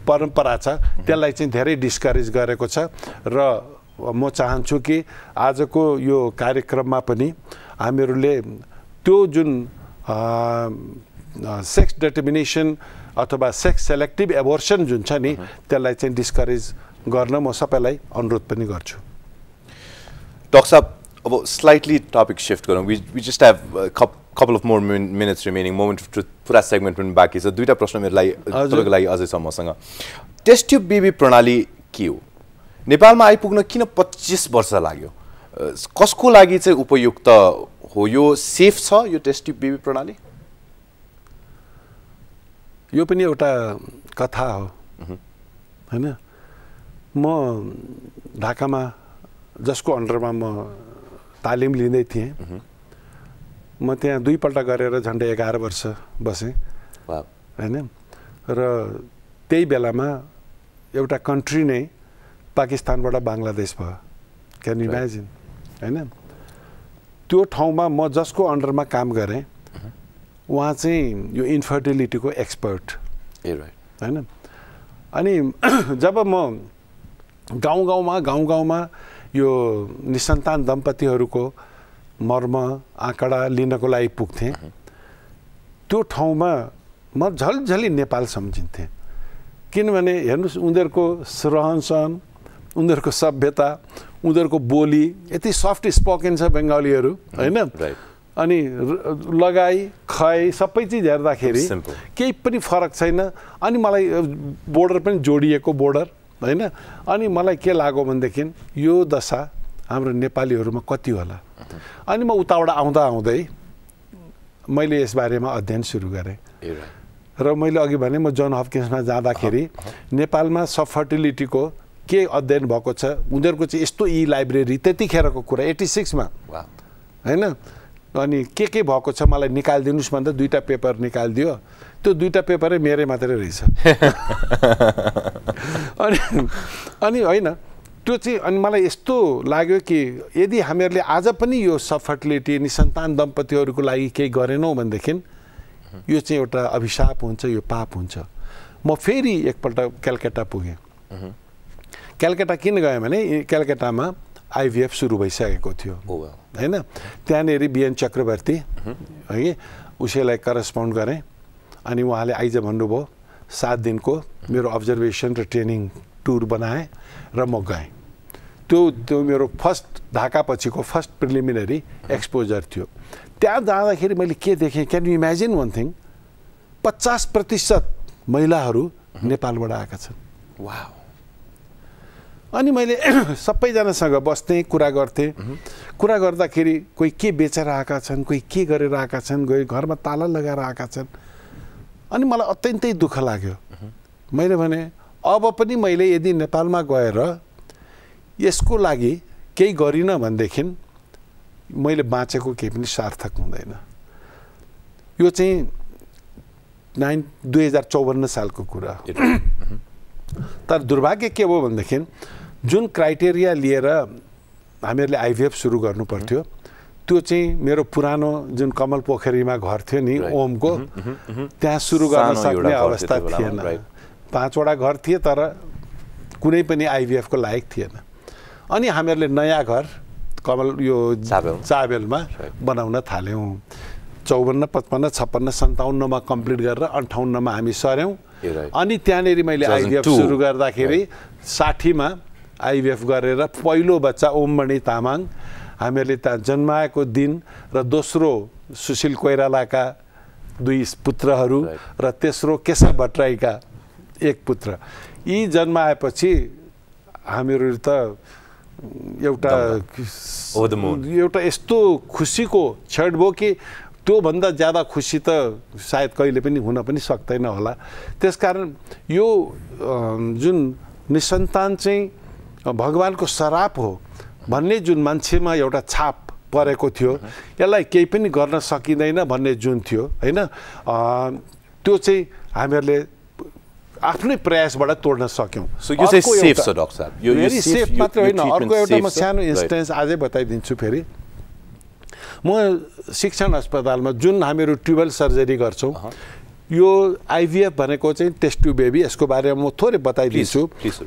परम्परा छ त्यसलाई चाहिँ धेरै डिस्करेज गरेको छ र म चाहन्छु कि आजको यो कार्यक्रममा पनि हामीहरूले त्यो जुन सेक्स डिटर्मिनेसन अथवा सेक्स सेलेक्टिभ एबोर्सन जुन छ नि त्यसलाई चाहिँ डिस्करेज गर्न म सबैलाई अनुरोध पनि गर्छु। डाक्टर साहब अब स्लाइटली टपिक शिफ्ट गरौँ। We just have couple of more minutes remaining moment to पुरा सेगमेन्ट पनि बाँकी छ। दुईटा प्रश्न मेरो लागि तपाईको लागि अझै छ मसँग। टेस्ट ट्युब बेबी प्रणाली के हो? नेपालमा आइपुग्न किन 25 वर्ष लाग्यो? कसको लागि चाहिँ उपयुक्त हो? यो सेफ छ यो टेस्ट ट्युब बेबी प्रणाली? यो पनि एउटा कथा हो हैन। म ढाकामा जसको अन्डरमा म तालिम लिँदै थिएँ म त्यहाँ दुईपल्ट गरेर झन्डै 11 वर्ष बसेँ हैन। र त्यही बेलामा एउटा कन्ट्री नै पाकिस्तानबाट बांग्लादेश भयो। क्यान यु इमेजिन हैन। त्यो ठाउँमा म जसको अन्डरमा काम गरेँ उहाँ चाहिँ यो इन्फर्टिलिटीको एक्सपर्ट हैन। अनि जब म गाउँ-गाउँमा यो निसन्तान दम्पतिहरूको मर्म आँकडा लिनको लागि पुग्थेँ, त्यो ठाउँमा म झलझली नेपाल सम्झिन्थेँ। किनभने हेर्नुहोस् उनीहरूको रहनसहन, उनीहरूको सभ्यता, उनीहरूको बोली यति सफ्ट स्पोकन छ बङ्गालीहरू हैन। अनि लगाई खै सबै चिज हेर्दाखेरि केही पनि फरक छैन। अनि मलाई बोर्डर पनि जोडिएको बोर्डर हैन। अनि मलाई के लाग्यो भनेदेखि यो दशा हाम्रो नेपालीहरूमा कति होला। अनि म उताबाट आउँदै मैले यसबारेमा अध्ययन सुरु गरेँ र मैले अघि भने म जन हपकिन्समा जाँदाखेरि नेपालमा सबफर्टिलिटीको के अध्ययन भएको छ, उनीहरूको चाहिँ यस्तो लाइब्रेरी त्यतिखेरको कुरा 86 मा हैन। अनि के भएको छ मलाई निकालिदिनुस् भन्दा 2टा पेपर निकालिदियो। त्यो 2टा पेपरै मेरै मात्रै रहेछ। अनि हैन त्यो चाहिँ अनि मलाई यस्तो लाग्यो कि यदि हामीहरूले आज पनि यो सबफर्टिलिटी निसन्तान दम्पतिहरूको लागि केही गरेनौँ भनेदेखि यो चाहिँ एउटा अभिशाप हुन्छ, यो पाप हुन्छ। म फेरि एकपल्ट कलकत्ता पुगेँ। कलकत्ता किन गएँ भने कलकत्तामा आइभीएफ सुरु भइसकेको थियो हैन। त्यहाँनेरि बिएन चक्रवर्ती है उसैलाई करस्पोन्ड गरेँ। अनि उहाँले आइज भन्नुभयो 7 दिनको मेरो अब्जर्भेसन र ट्रेनिङ टुर बनाएँ र म गएँ। त्यो मेरो फर्स्ट ढाका पछिको फर्स्ट प्रिलिमिनरी एक्सपोजर थियो। त्यहाँ जाँदाखेरि मैले के देखेँ, can you imagine one thing, 50% महिलाहरू नेपालबाट आएका छन्। वाउ। अनि मैले सबैजनासँग बस्थेँ, कुरा गर्थेँ। कुरा गर्दाखेरि कोही के बेचेर आएका छन्, कोही के गरेर आएका छन्, कोही घरमा ताला लगाएर आएका छन्। अनि मलाई अत्यन्तै दुःख लाग्यो। मैले भने अब पनि मैले यदि नेपालमा गएर यसको लागि केही गरिनँ भनेदेखि मैले बाँचेको केही पनि सार्थक हुँदैन। यो चाहिँ 2054 सालको कुरा हो। तर दुर्भाग्य के भयो भनेदेखि जुन क्राइटेरिया लिएर हामीहरूले आइभीएफ सुरु गर्नु पर्थ्यो त्यो चाहिँ मेरो पुरानो जुन कमल पोखरीमा घर थियो नि ओमको, त्यहाँ सुरु गर्न सक्ने अवस्था थिएन। 5वटा घर थिए तर कुनै पनि आइभीएफ को लायक थिएन। अनि हामीहरूले नयाँ घर कमल यो चाबेलमा बनाउन थाल्यौँ। 54, 55, 56, 57 मा कम्प्लिट गरेर 58 मा हामी सर्यौँ। अनि त्यहाँनेरि मैले आइभीएफ सुरु गर्दाखेरि 60 मा आइभीएफ गरेर पहिलो बच्चा ओममणि तामाङ हामीहरूले त्यहाँ जन्माएको दिन र दोस्रो सुशील कोइरालाका 2 पुत्रहरू र तेस्रो केशव भट्टराईका 1 पुत्र, यी जन्माएपछि हामीहरू त एउटा यस्तो खुसीको क्षण भयो कि त्योभन्दा ज्यादा खुसी त सायद कहिले पनि हुन पनि सक्दैन होला। त्यसकारण यो जुन निसन्तान चाहिँ भगवानको श्राप हो भन्ने जुन मान्छेमा एउटा छाप परेको थियो, यसलाई केही पनि गर्न सकिँदैन भन्ने जुन थियो हैन, त्यो चाहिँ हामीहरूले आफ्नै प्रयासबाट तोड्न सक्यौँ। भेरी सेफ मात्र होइन, अर्को एउटा म सानो इन्स्टेन्स आजै बताइदिन्छु। फेरि म शिक्षण अस्पतालमा जुन हामीहरू ट्युबल सर्जरी गर्छौँ, यो आइभीएफ भनेको चाहिँ टेस्ट ट्युब बेबी, यसको बारेमा म थोरै बताइदिन्छु।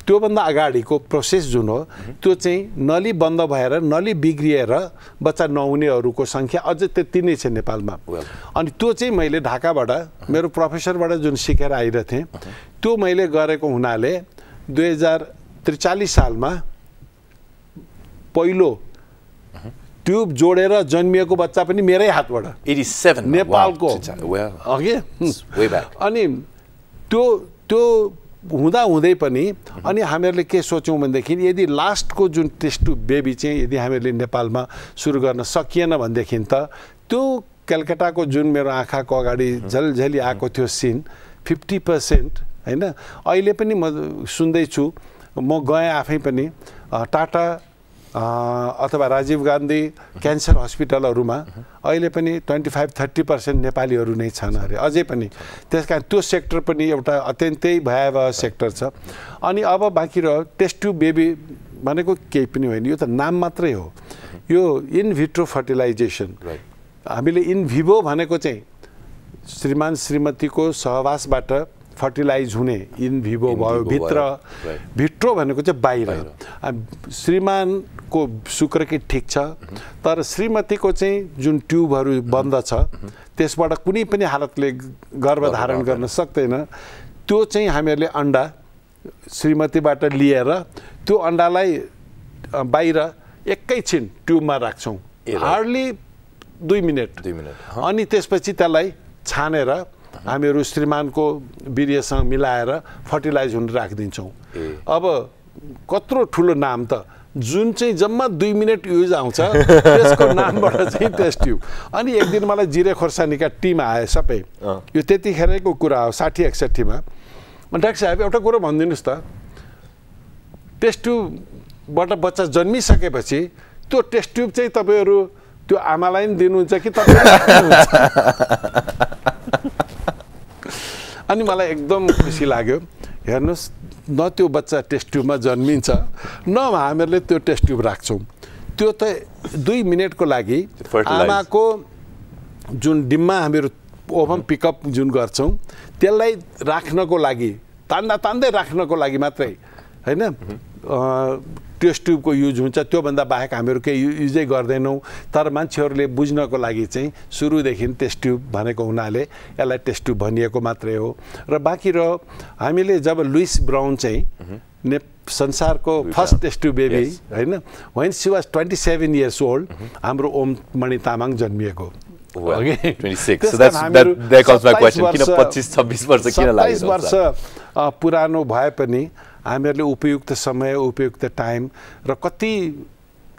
त्योभन्दा अगाडिको प्रोसेस जुन हो त्यो चाहिँ नली बन्द भएर नली बिग्रिएर बच्चा नहुनेहरूको सङ्ख्या अझै त्यति नै छ नेपालमा। अनि त्यो चाहिँ मैले ढाकाबाट मेरो प्रोफेसरबाट जुन सिकेर आइरहेथेँ त्यो मैले गरेको हुनाले 2043 सालमा पहिलो ट्युब जोडेर जन्मिएको बच्चा पनि मेरै हातबाट 87 नेपालको अघि। अनि त्यो हुँदै पनि अनि हामीहरूले के सोच्यौँ भनेदेखि यदि लास्टको जुन टेस्ट ट्युब बेबी चाहिँ यदि हामीहरूले नेपालमा सुरु गर्न सकिएन भनेदेखि त त्यो कलकत्ताको जुन मेरो आँखाको अगाडि झलझली आएको थियो सिन 50% हैन। अहिले पनि म सुन्दैछु, म गएँ आफै पनि टाटा अथवा राजीव गान्धी क्यान्सर हस्पिटलहरूमा अहिले पनि 25-30% नेपालीहरू नै छन् अरे अझै पनि। त्यसकारण त्यो सेक्टर पनि एउटा अत्यन्तै भयावह सेक्टर छ। अनि अब बाँकी रह्यो टेस्ट ट्युब बेबी भनेको केही पनि होइन, यो त नाम मात्रै हो। यो इन भिट्रो फर्टिलाइजेसन हामीले इन भिभो भनेको चाहिँ श्रीमान श्रीमतीको सहवासबाट फर्टिलाइज हुने इन भिभो भयो भित्र भिट्रो भनेको चाहिँ बाहिर श्रीमानको शुक्रकी ठिक छ तर श्रीमतीको चाहिँ जुन ट्युबहरू बन्द छ त्यसबाट कुनै पनि हालतले गर्भधारण गर्न सक्दैन त्यो चाहिँ हामीहरूले अन्डा श्रीमतीबाट लिएर त्यो अन्डालाई बाहिर एकैछिन ट्युबमा राख्छौँ हार्डली 2 मिनट अनि त्यसपछि त्यसलाई छानेर हामीहरू श्रीमानको वीर्यसँग मिलाएर फर्टिलाइज हुन राखिदिन्छौँ अब कत्रो ठुलो नाम त जुन चाहिँ जम्मा 2 मिनट युज आउँछ त्यसको नामबाट चाहिँ टेस्ट ट्युब अनि एक दिन मलाई जिरे खोर्सानीका टिम आए सबै यो त्यतिखेरको कुरा हो 60-61 मा डाक्टर साहब एउटा कुरो भनिदिनुहोस् त टेस्ट ट्युबबाट बच्चा जन्मिसकेपछि त्यो टेस्ट ट्युब चाहिँ तपाईँहरू त्यो आमालाई पनि दिनुहुन्छ कि तपाईँ अनि मलाई एकदम खुसी लाग्यो हेर्नुहोस् न त्यो बच्चा टेस्ट ट्युबमा जन्मिन्छ न हामीहरूले त्यो टेस्ट ट्युब राख्छौँ त्यो त 2 मिनटको लागि आमाको जुन डिम्मा हामीहरू ओभन पिकअप जुन गर्छौँ त्यसलाई राख्नको लागि तान्दै राख्नको लागि मात्रै हैन टेस्ट ट्युबको युज हुन्छ त्योभन्दा बाहेक हामीहरू केही युजै गर्दैनौँ तर मान्छेहरूले बुझ्नको लागि चाहिँ सुरुदेखि टेस्ट ट्युब भनेको हुनाले यसलाई टेस्ट ट्युब भनिएको मात्रै हो र बाँकी रह्यो हामीले जब लुइस ब्राउन चाहिँ संसारको फर्स्ट टेस्ट ट्युब बेबी हैन when she was 27 years old हाम्रो ओम मणि तामाङ जन्मिएको Well, 26. So that comes my question. किन 25-26 वर्ष किन लाग्यो 27 वर्ष पुरानो भए पनि हामीहरूले उपयुक्त समय उपयुक्त टाइम र कति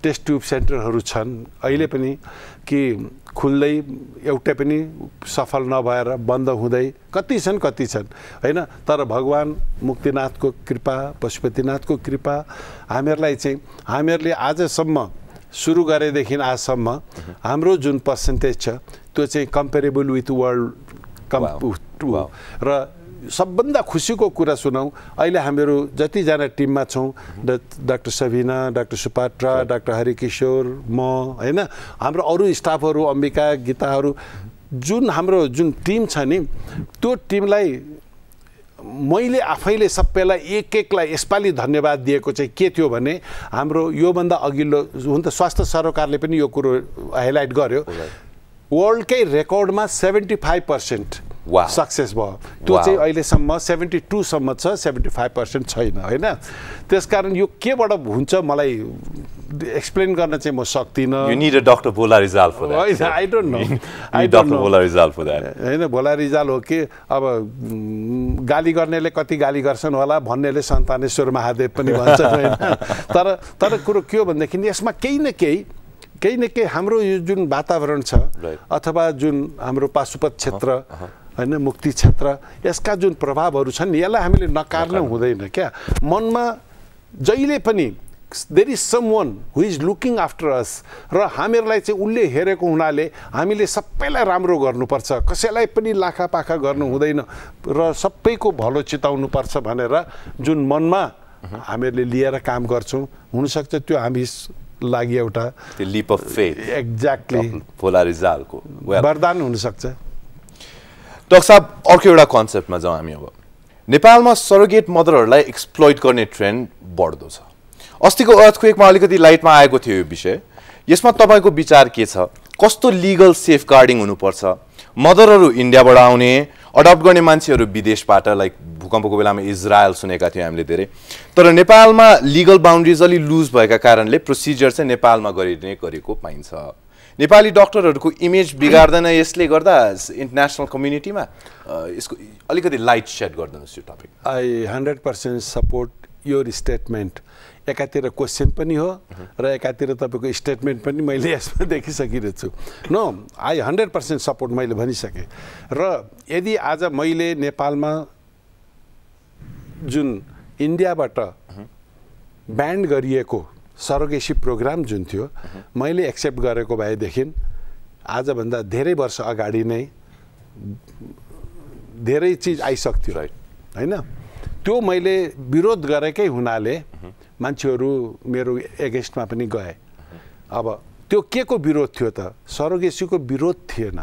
टेस्ट ट्युब सेन्टरहरू छन् अहिले पनि कि खुल्दै एउटै पनि सफल नभएर बन्द हुँदै कति छन् हैन तर भगवान मुक्तिनाथको कृपा पशुपतिनाथको कृपा हामीहरूलाई चाहिँ हामीहरूले आजसम्म सुरु गरेदेखि आजसम्म हाम्रो जुन पर्सेन्टेज छ त्यो चाहिँ कम्पेरेबल विथ वर्ल्ड र सबभन्दा खुसीको कुरा सुनाउँ अहिले हामीहरू जतिजना टिममा छौँ doctor Sabina doctor Supatra doctor Harikishor म हैन हाम्रो अरू स्टाफहरू अम्बिका गीताहरू जुन हाम्रो जुन टिम छ नि त्यो टिमलाई मैले आफैले सबैलाई एकलाई यसपालि धन्यवाद दिएको चाहिँ के थियो भने हाम्रो योभन्दा अघिल्लो हुन त स्वास्थ्य सरकारले पनि यो कुरो हाइलाइट गर्यो वर्ल्डकै रेकर्डमा 75% सक्सेस भयो त्यो चाहिँ अहिलेसम्म 72 सम्म छ 75% छैन हैन त्यसकारण यो केबाट हुन्छ मलाई एक्सप्लेन गर्न चाहिँ म सक्दिनँ You need a Dr. Bhola Rizal for that. I don't know. I don't know. Bhola Rizal for that. हैन भोला रिजाल हो कि अब गाली गर्नेले कति गाली गर्छन् होला भन्नेले सन्तानेश्वर महादेव पनि भन्छन् हैन तर कुरो के हो भन्दाखेरि यसमा केही न केही हाम्रो यो जुन वातावरण छ अथवा जुन हाम्रो पाशुपत क्षेत्र हैन मुक्ति क्षेत्र यसका जुन प्रभावहरू छन् यसलाई हामीले नकार्न हुँदैन क्या मनमा जहिले पनि there is someone who is looking after us र हामीहरूलाई चाहिँ उनले हेरेको हुनाले हामीले सबैलाई राम्रो गर्नुपर्छ कसैलाई पनि लाखापाखा गर्नु हुँदैन र सबैको भलो चिताउनु पर्छ भनेर जुन मनमा हामीहरूले लिएर काम गर्छौँ हुनसक्छ त्यो हामी लागि एउटा leap of faith एक्ज्याक्टली भोला रिजालको वरदान हुनसक्छ डाक्टर साहब अर्को एउटा कन्सेप्टमा जाउँ हामी अब नेपालमा सरोगेट मदरहरूलाई एक्सप्लोइट गर्ने ट्रेन्ड बढ्दो छ अस्तिको अर्थक्वेकमा अलिकति लाइटमा आएको थियो यो विषय यसमा तपाईँको विचार के छ कस्तो लिगल सेफगार्डिङ हुनुपर्छ मदरहरू इन्डियाबाट आउने अडप्ट गर्ने मान्छेहरू विदेशबाट लाइक भूकम्पको बेलामा इजरायल सुनेका थियौँ हामीले धेरै तर नेपालमा लिगल बाउन्ड्रिज अलि लुज भएका कारणले प्रोसिजर चाहिँ नेपालमा गरेको पाइन्छ नेपाली डक्टरहरूको इमेज बिगार्दैन यसले गर्दा इन्टरनेसनल कम्युनिटीमा यसको अलिकति लाइट सेड गरिदिनुहोस् यो topic I 100% support your statement एकातिर क्वेसन पनि हो र एकातिर तपाईँको स्टेटमेन्ट पनि मैले यसमा देखिसकिरहेको छु नो आई 100% सपोर्ट मैले भनिसकेँ र यदि आज मैले नेपालमा जुन इन्डियाबाट ब्यान्ड गरिएको सरोगेसी प्रोग्राम जुन थियो मैले एक्सेप्ट गरेको भएदेखि आजभन्दा धेरै वर्ष अगाडि नै धेरै चिज आइसक्थ्यो हैन त्यो मैले विरोध गरेकै हुनाले मान्छेहरू मेरो एगेन्स्टमा पनि गए अब त्यो के को विरोध थियो त? सरोगेसीको विरोध थिएन।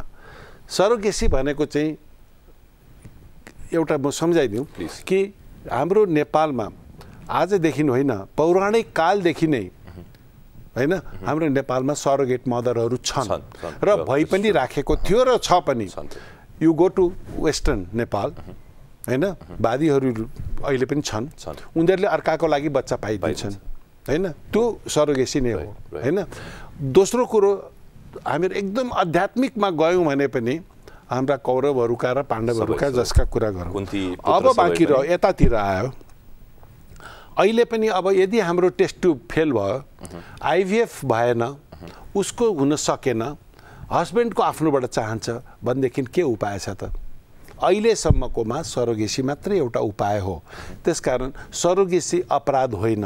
सरोगेसी भनेको चाहिँ एउटा म सम्झाइदिउँ कि हाम्रो नेपालमा आजदेखि होइन, पौराणिक कालदेखि नै हैन हाम्रो नेपालमा सरोगेट मदरहरू छन् र भइ पनि राखेको थियो र छ पनि। You go to western Nepal हैन, वादीहरू अहिले पनि छन्, उनीहरूले अर्काको लागि बच्चा पाइदिन्छन् हैन, त्यो सरोगेसी नै हो हैन। दोस्रो कुरो, हामीहरू एकदम आध्यात्मिकमा गयौँ भने पनि हाम्रा कौरवहरूका र पाण्डवहरूका जसका कुरा गरौँ। अब बाँकी रह्यो यतातिर आयो। अहिले पनि अब यदि हाम्रो टेस्ट ट्युब फेल भयो, आइभीएफ भएन, उसको हुन सकेन, हस्बेन्डको आफ्नोबाट चाहन्छ भनेदेखि के उपाय छ त? अहिलेसम्मकोमा सरोगेसी मात्रै एउटा उपाय हो। त्यसकारण सरोगेसी अपराध होइन,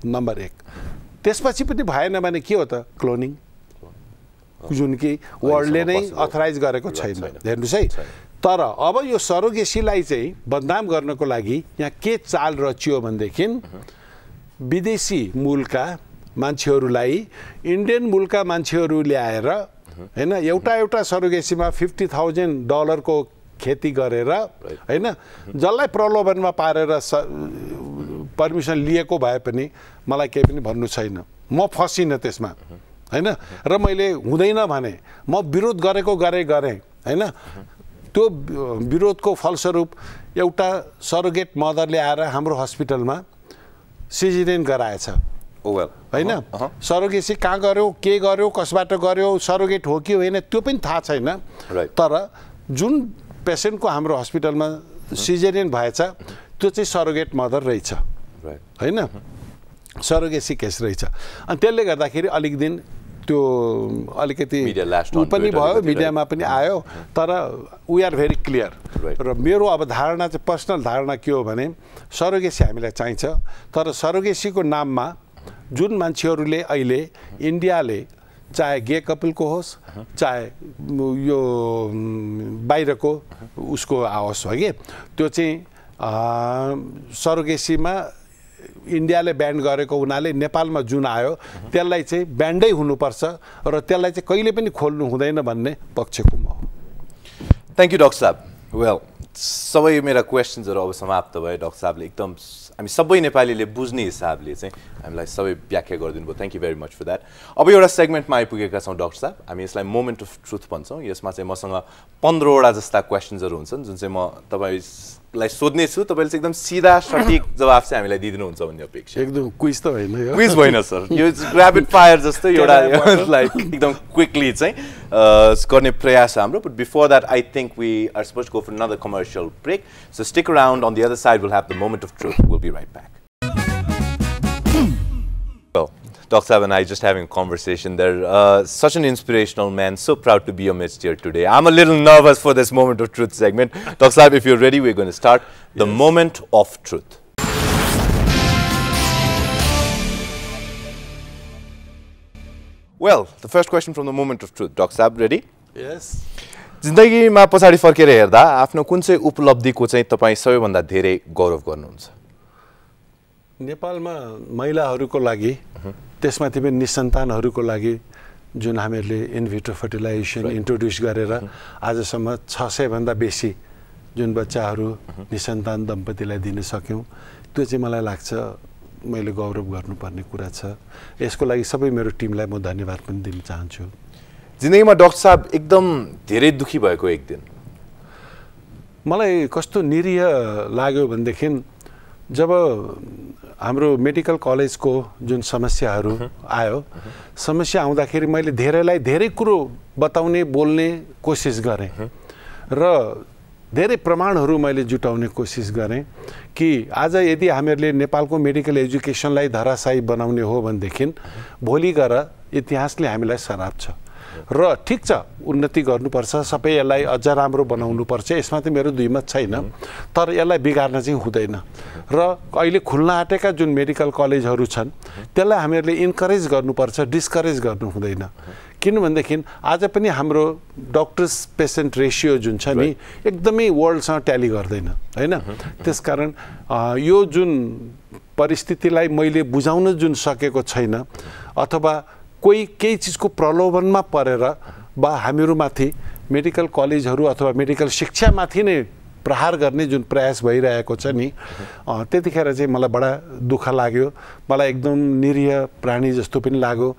नम्बर 1। त्यसपछि पनि भएन भने के हो त? क्लोनिङ, जुन कि वर्ल्डले नै अथराइज गरेको छैन, हेर्नुहोस् है। तर अब यो सरोगेसीलाई चाहिँ बदनाम गर्नको लागि यहाँ के चाल रचियो भनेदेखि विदेशी मूलका मान्छेहरूलाई इन्डियन मूलका मान्छेहरू ल्याएर हैन, एउटा सरोगेसीमा $50,000 को खेती गरेर हैन, जसलाई प्रलोभनमा पारेर पर्मिसन लिएको भए पनि मलाई केही पनि भन्नु छैन, म फसिनँ त्यसमा हैन। र मैले हुँदैन भने म विरोध गरेको गरेँ हैन। त्यो विरोधको फलस्वरूप एउटा सरोगेट मदरले आएर हाम्रो हस्पिटलमा सिजेरियन गराएछ हैन। सरोगेसी कहाँ गर्यो, के गर्यो, कसबाट गर्यो, सरोगेट हो कि होइन त्यो पनि थाहा छैन। तर जुन पेसेन्टको हाम्रो हस्पिटलमा सिजेरियन भएछ त्यो चाहिँ सरोगेट मदर रहेछ हैन, सरोगेसी केस रहेछ। अनि त्यसले गर्दाखेरि अलिक दिन त्यो अलिकति पनि भयो, मिडियामा पनि आयो। तर वी आर भेरी क्लियर। र मेरो अब धारणा चाहिँ पर्सनल धारणा के हो भने सरोगेसी हामीलाई चाहिन्छ, तर सरोगेसीको नाममा जुन मान्छेहरूले अहिले इन्डियाले चाहे गे कपलको होस् चाहे यो बाहिरको उसको आओस् हो कि, त्यो चाहिँ सरोगेसीमा इन्डियाले ब्यान गरेको हुनाले नेपालमा जुन आयो त्यसलाई चाहिँ ब्यान्डै हुनुपर्छ र त्यसलाई चाहिँ कहिले पनि खोल्नु हुँदैन भन्ने पक्षको म हो। थ्याङ्क यू डाक्टर साहब। वेल, सबै मेरा क्वेसन्सहरू अब समाप्त भयो। डाक्टर साहबले एकदम हामी सबै नेपालीले बुझ्ने हिसाबले चाहिँ हामीलाई सबै व्याख्या गरिदिनु भयो। Thank you very much for that. अब एउटा सेगमेन्टमा आइपुगेका छौँ डाक्टर साहब, हामी यसलाई मोमेन्ट अफ ट्रुथ भन्छौँ। यसमा चाहिँ मसँग 15वटा जस्ता क्वेसन्सहरू हुन्छन् जुन चाहिँ म तपाईँलाई सोध्ने छु, तपाईँले चाहिँ एकदम सिधा सठिक जवाफ चाहिँ हामीलाई दिइदिनुहुन्छ भन्ने अपेक्षा। एकदम क्विज त होइन यो, क्विज होइन सर, यो ऱ्यापिड फायर जस्तै एउटा लाइक एकदम क्विकली चाहिँ गर्ने प्रयास हाम्रो। But before that I think we are suppose to go for another commercial break, so stick around. On the other side will have the moment of truth. We'll be right back. Well, Dr. Saab and I just having a conversation. They're such an inspirational man. So proud to be amidst here today. I'm a little nervous for this moment of truth segment. Dr. Saab, if you're ready, we're going to start the moment of truth. Well, the first question from the moment of truth. Dr. Saab, ready? Yes. जिन्दगीमा पछाडि फर्केर हेर्दा आफ्नो कुन चाहिँ उपलब्धिको चाहिँ तपाईँ सबैभन्दा धेरै गौरव गर्नुहुन्छ? नेपालमा महिलाहरूको लागि, त्यसमाथि पनि निसन्तानहरूको लागि जुन हामीहरूले इनभिट्रो फर्टिलाइजेसन इन्ट्रोड्युस गरेर आजसम्म 600 भन्दा बेसी जुन बच्चाहरू निसन्तान दम्पतिलाई दिन सक्यौँ, त्यो चाहिँ मलाई लाग्छ मैले गौरव गर्नुपर्ने कुरा छ। यसको लागि सबै मेरो टिमलाई म धन्यवाद पनि दिन चाहन्छु। जिन्दगीमा डाक्टर साहब एकदम धेरै दुखी भएको एक दिन? मलाई कस्तो निरीह लाग्यो भनेदेखि जब हाम्रो मेडिकल कलेजको जुन समस्याहरू आयो, समस्या आउँदाखेरि मैले धेरैलाई धेरै कुरो बताउने बोल्ने कोसिस गरेँ र धेरै प्रमाणहरू मैले जुटाउने कोसिस गरेँ कि आज यदि हामीहरूले नेपालको मेडिकल एजुकेसनलाई धराशायी बनाउने हो भनेदेखि भोलि गएर इतिहासले हामीलाई सराप छ र ठिक छ, उन्नति गर्नुपर्छ, सबै यसलाई अझ राम्रो बनाउनुपर्छ, यसमा त मेरो दुई मत छैन। तर यसलाई बिगार्न चाहिँ हुँदैन र अहिले खुल्न आँटेका जुन मेडिकल कलेजहरू छन् त्यसलाई हामीहरूले इन्करेज गर्नुपर्छ, डिस्करेज गर्नु हुँदैन। किनभनेदेखि आज पनि हाम्रो डक्टर्स पेसेन्ट रेसियो जुन छ नि एकदमै वर्ल्डसँग ट्याली गर्दैन हैन। त्यसकारण यो जुन परिस्थितिलाई मैले बुझाउन जुन सकेको छैन अथवा कोही केही चिजको प्रलोभनमा परेर वा हामीहरूमाथि मेडिकल कलेजहरू अथवा मेडिकल शिक्षामाथि नै प्रहार गर्ने जुन प्रयास भइरहेको छ नि त्यतिखेर चाहिँ मलाई बडा दुःख लाग्यो मलाई एकदम निरीह प्राणी जस्तो पनि लाग्यो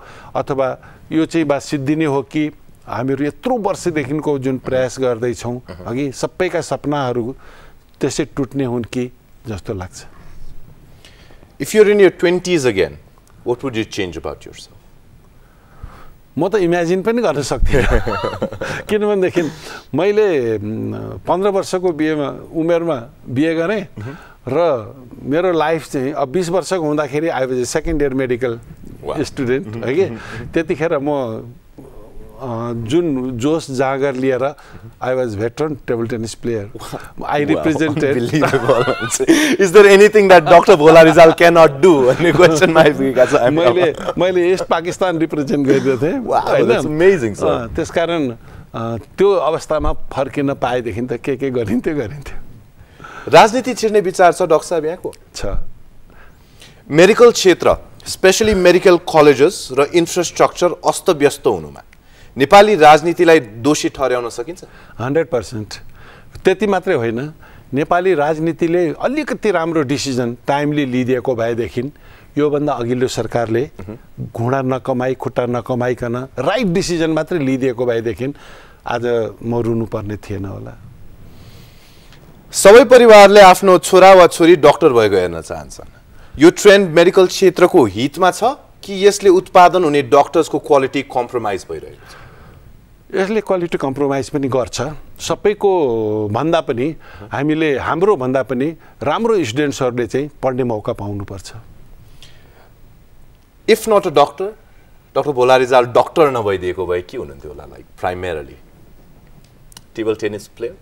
अथवा यो चाहिँ बा सिद्धि नै हो कि हामीहरू यत्रो वर्षदेखिको जुन प्रयास गर्दैछौँ अघि सबैका सपनाहरू त्यसै टुट्ने हुन् कि जस्तो लाग्छ If you're in your 20s again, what would you change about yourself? म त इमेजिन पनि गर्न सक्दिनँ किनभनेदेखि मैले 15 वर्षको उमेरमा बिहे गरेँ र मेरो लाइफ चाहिँ अब 20 वर्षको हुँदाखेरि I was a second year medical student है कि त्यतिखेर म जुन जोस जागर लिएर I was veteran table tennis player I represented is there anything that doctor Bhola Rijal can not do भन्ने क्वेशन मा आइपुगेका छ मैले ईस्ट पाकिस्तान रिप्रेजेन्ट गरेको थिएँ दैट्स अमेजिङ सर त्यसकारण त्यो अवस्थामा फर्किन पाएदेखि त के गरिन्थ्यो राजनीति छिर्ने विचार छ डाक्टर साहब यहाँको छ मेडिकल क्षेत्र स्पेशली मेडिकल कलेजेस र इन्फ्रास्ट्रक्चर अस्तव्यस्त हुनुमा नेपाली राजनीतिलाई दोषी ठहर्याउन सकिन्छ 100% त्यति मात्रै होइन नेपाली राजनीतिले अलिकति राम्रो डिसिजन टाइमली लिइदिएको भएदेखि योभन्दा अघिल्लो सरकारले घुँडा नकमाई खुट्टा नकमाइकन राइट डिसिजन मात्रै लिइदिएको भएदेखि आज म रुनुपर्ने थिएन होला सबै परिवारले आफ्नो छोरा वा छोरी डाक्टर भएको हेर्न चाहन्छन् यो ट्रेन्ड मेडिकल क्षेत्रको हितमा छ कि यसले उत्पादन हुने डाक्टर्सको क्वालिटी कम्प्रोमाइज भइरहेको छ यसले क्वालिटी कम्प्रोमाइज पनि गर्छ सबैको भन्दा पनि हामीले हाम्रो भन्दा पनि राम्रो स्टुडेन्ट्सहरूले चाहिँ पढ्ने मौका पाउनुपर्छ if not a doctor Bhola Rijal doctor नभइदिएको भए के हुनुहुन्थ्यो होला like primarily table tennis player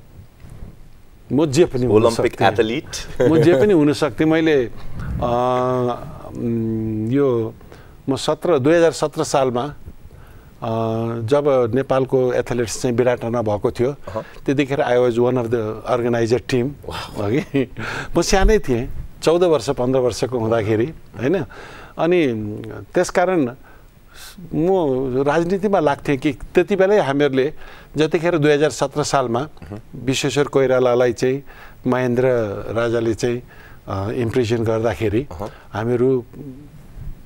म जे पनि ओलम्पिक एथलिट म जे पनि हुन सक्थेँ मैले यो म 2017 सालमा जब नेपालको एथलेट्स चाहिँ विराटनगर भएको थियो त्यतिखेर I was one of the organiser team हगि म सानै थिएँ 14 वर्ष 15 वर्षको हुँदाखेरि हैन अनि त्यसकारण म राजनीतिमा लाग्थेँ कि त्यति बेलै हामीहरूले जतिखेर 2017 सालमा विश्वेश्वर कोइरालालाई चाहिँ महेन्द्र राजाले चाहिँ इम्प्रिजन गर्दाखेरि हामीहरू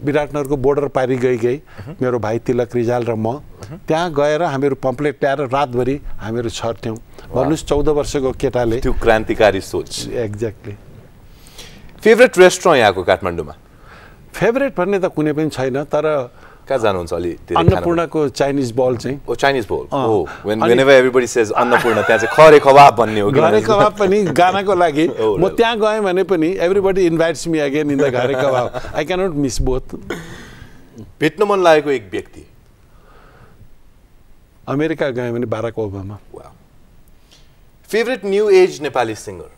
विराटनगरको बोर्डर पारी गई मेरो भाइ तिलक रिजाल र म त्यहाँ गएर हामीहरू पम्पलेट ल्याएर रातभरि हामीहरू छर्थ्यौँ भन्नुहोस् 14 वर्षको केटाले त्यो क्रान्तिकारी सोच एक्ज्याक्टली फेभरेट रेस्टुरेन्ट यहाँको काठमाडौँमा फेभरेट भन्ने त कुनै पनि छैन तर कहाँ जानुहुन्छ अलि अन्नपूर्णको चाइनिज बल चाहिँ ओ चाइनिज बल ओ whenever everybody says अन्नपूर्ण त्यहाँ चाहिँ खरे कबाब भन्ने हो घरे कबाब पनि गानाको लागि म त्यहाँ गएँ भने पनि everybody invites me again in the Ghare Kebab I can not miss both भेट्न मन लागेको एक व्यक्ति अमेरिका गएँ भने Barack Obama favourite new age Nepali singer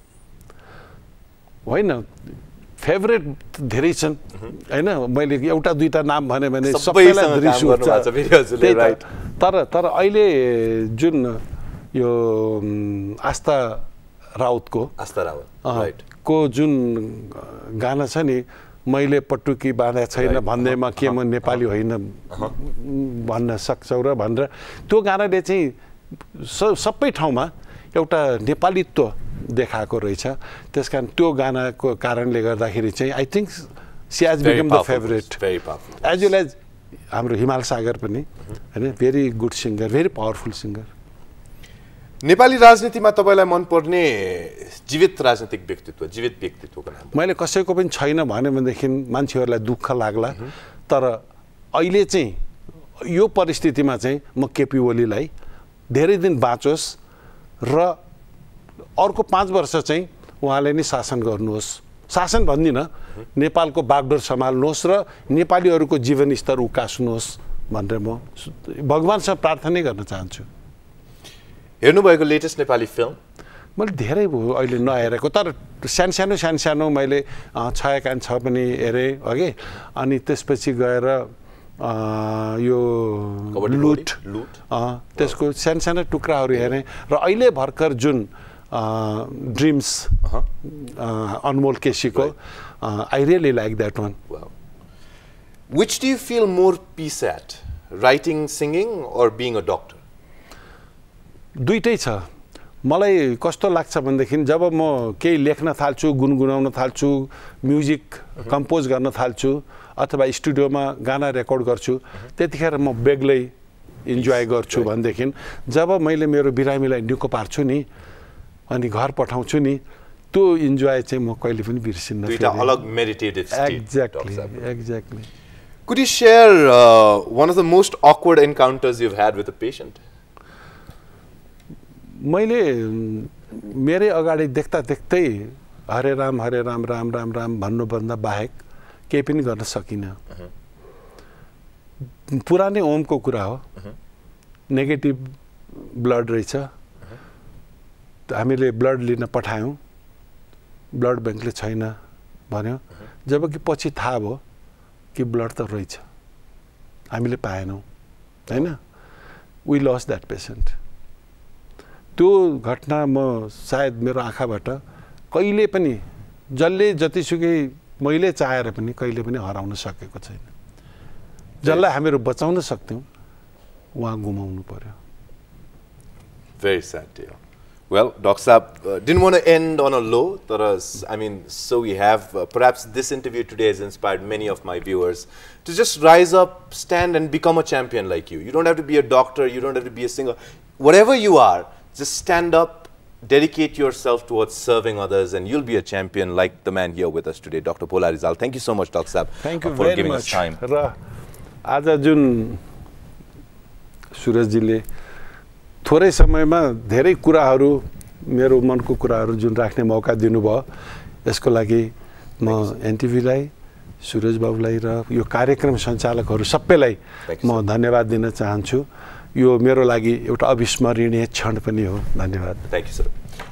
होइन फेभरेट धेरै छन् हैन मैले एउटा दुईटा नाम भने सबैलाई रिस उठ्छ तर अहिले जुन यो आस्था राउत को जुन गाना छ नि मैले पटुकी बाँधेको छैन भन्दैमा के म नेपाली होइन भन्न सक्छौ र भनेर त्यो गानाले चाहिँ सबै ठाउँमा एउटा नेपालीत्व देखाएको रहेछ त्यसकारण त्यो गानाको कारणले गर्दाखेरि चाहिँ I think she has become the favourite as well as हाम्रो हिमाल सागर पनि हैन very good singer very powerful singer Nepali राजनीतिमा तपाईलाई मन पर्ने जीवित राजनीतिक व्यक्तित्व जीवित व्यक्तित्वको नाम मैले कसैको पनि छैन भनेदेखि मान्छेहरूलाई दुःख लाग्ला तर अहिले चाहिँ यो परिस्थितिमा चाहिँ म केपी ओलीलाई धेरै दिन बाँचोस् र अर्को 5 वर्ष चाहिँ उहाँले नै शासन गर्नुहोस् शासन भन्दिन नेपालको बागडोर सम्हाल्नुहोस् र नेपालीहरूको जीवनस्तर उकास्नुहोस् भनेर म भगवानसँग प्रार्थना गर्न चाहन्छु हेर्नुभएको लेटेस्ट नेपाली फिल्म मैले धेरै भयो अहिले नहेरेको तर सानो मैले छायाकान छ पनि हेरेँ हगे अनि त्यसपछि गएर यो लुट त्यसको सानो टुक्राहरू हेरेँ र अहिले भर्खर जुन ड्रिम्स अनमोल केसीको I really like that one Which do you feel more peace at? writing, singing, or being a doctor? दुईटै छ मलाई कस्तो लाग्छ भन्देखि जब म केही लेख्न थाल्छु गुनगुनाउन थाल्छु म्युजिक कम्पोज गर्न थाल्छु अथवा स्टुडियोमा गाना रेकर्ड गर्छु त्यतिखेर म बेग्लै इन्जोय गर्छु भन्देखि जब मैले मेरो बिरामीलाई निको पार्छु नि अनि घर पठाउँछु नि त्यो इन्जोय चाहिँ म कहिले पनि बिर्सिन्न दुईटा अलग meditative state exactly Could you share one of the most awkward encounters you've had with a patient? मैले मेरै अगाडि देख्दा देख्दै हरे राम राम राम राम भन्नुभन्दा बाहेक केही पनि गर्न सकिनँ पुरानै ओमको कुरा हो नेगेटिभ ब्लड रहेछ हामीले ब्लड लिन पठायौँ ब्लड ब्याङ्कले छैन भन्यो जबकि पछि थाहा भयो कि ब्लड त रहेछ हामीले पाएनौँ हैन वी लस्ट द्याट पेसेन्ट त्यो घटना म सायद मेरो आँखाबाट कहिले पनि जसले जतिसुकै मैले चाहेर पनि कहिले पनि हराउन सकेको छैन जसलाई हामीहरू बचाउन सक्थ्यौँ उहाँ गुमाउनु पर्यो Very sad to hear. Well, Doc Saab, didn't want to end on a low. I mean, so we have, perhaps this interview today has inspired many of my viewers to just rise up, stand and become a champion like you. You don't have to be a doctor, you don't have to be a singer. Whatever you are, just stand up, dedicate yourself towards serving others and you'll be a champion like the man here with us today, Dr. Bhola Rizal. Thank you so much, Doc Saab, for giving us time. र आज जुन सुरजजीले थोरै समयमा धेरै कुराहरू मेरो मनको कुराहरू जुन राख्ने मौका दिनुभयो यसको लागि म एनटिभीलाई सुरज बाबुलाई र यो कार्यक्रम सञ्चालकहरू सबैलाई म धन्यवाद दिन चाहन्छु यो मेरो लागि एउटा अविस्मरणीय क्षण पनि हो धन्यवाद Thank you sir.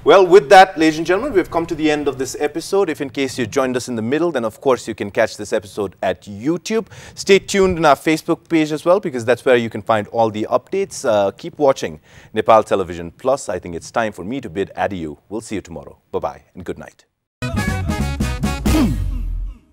Well, with that, ladies and gentlemen, we've come to the end of this episode. If in case you joined us in the middle, then of course you can catch this episode at YouTube. Stay tuned on our Facebook page as well, because that's where you can find all the updates. Keep watching Nepal Television Plus. I think it's time for me to bid adieu. We'll see you tomorrow. Bye-bye and good night.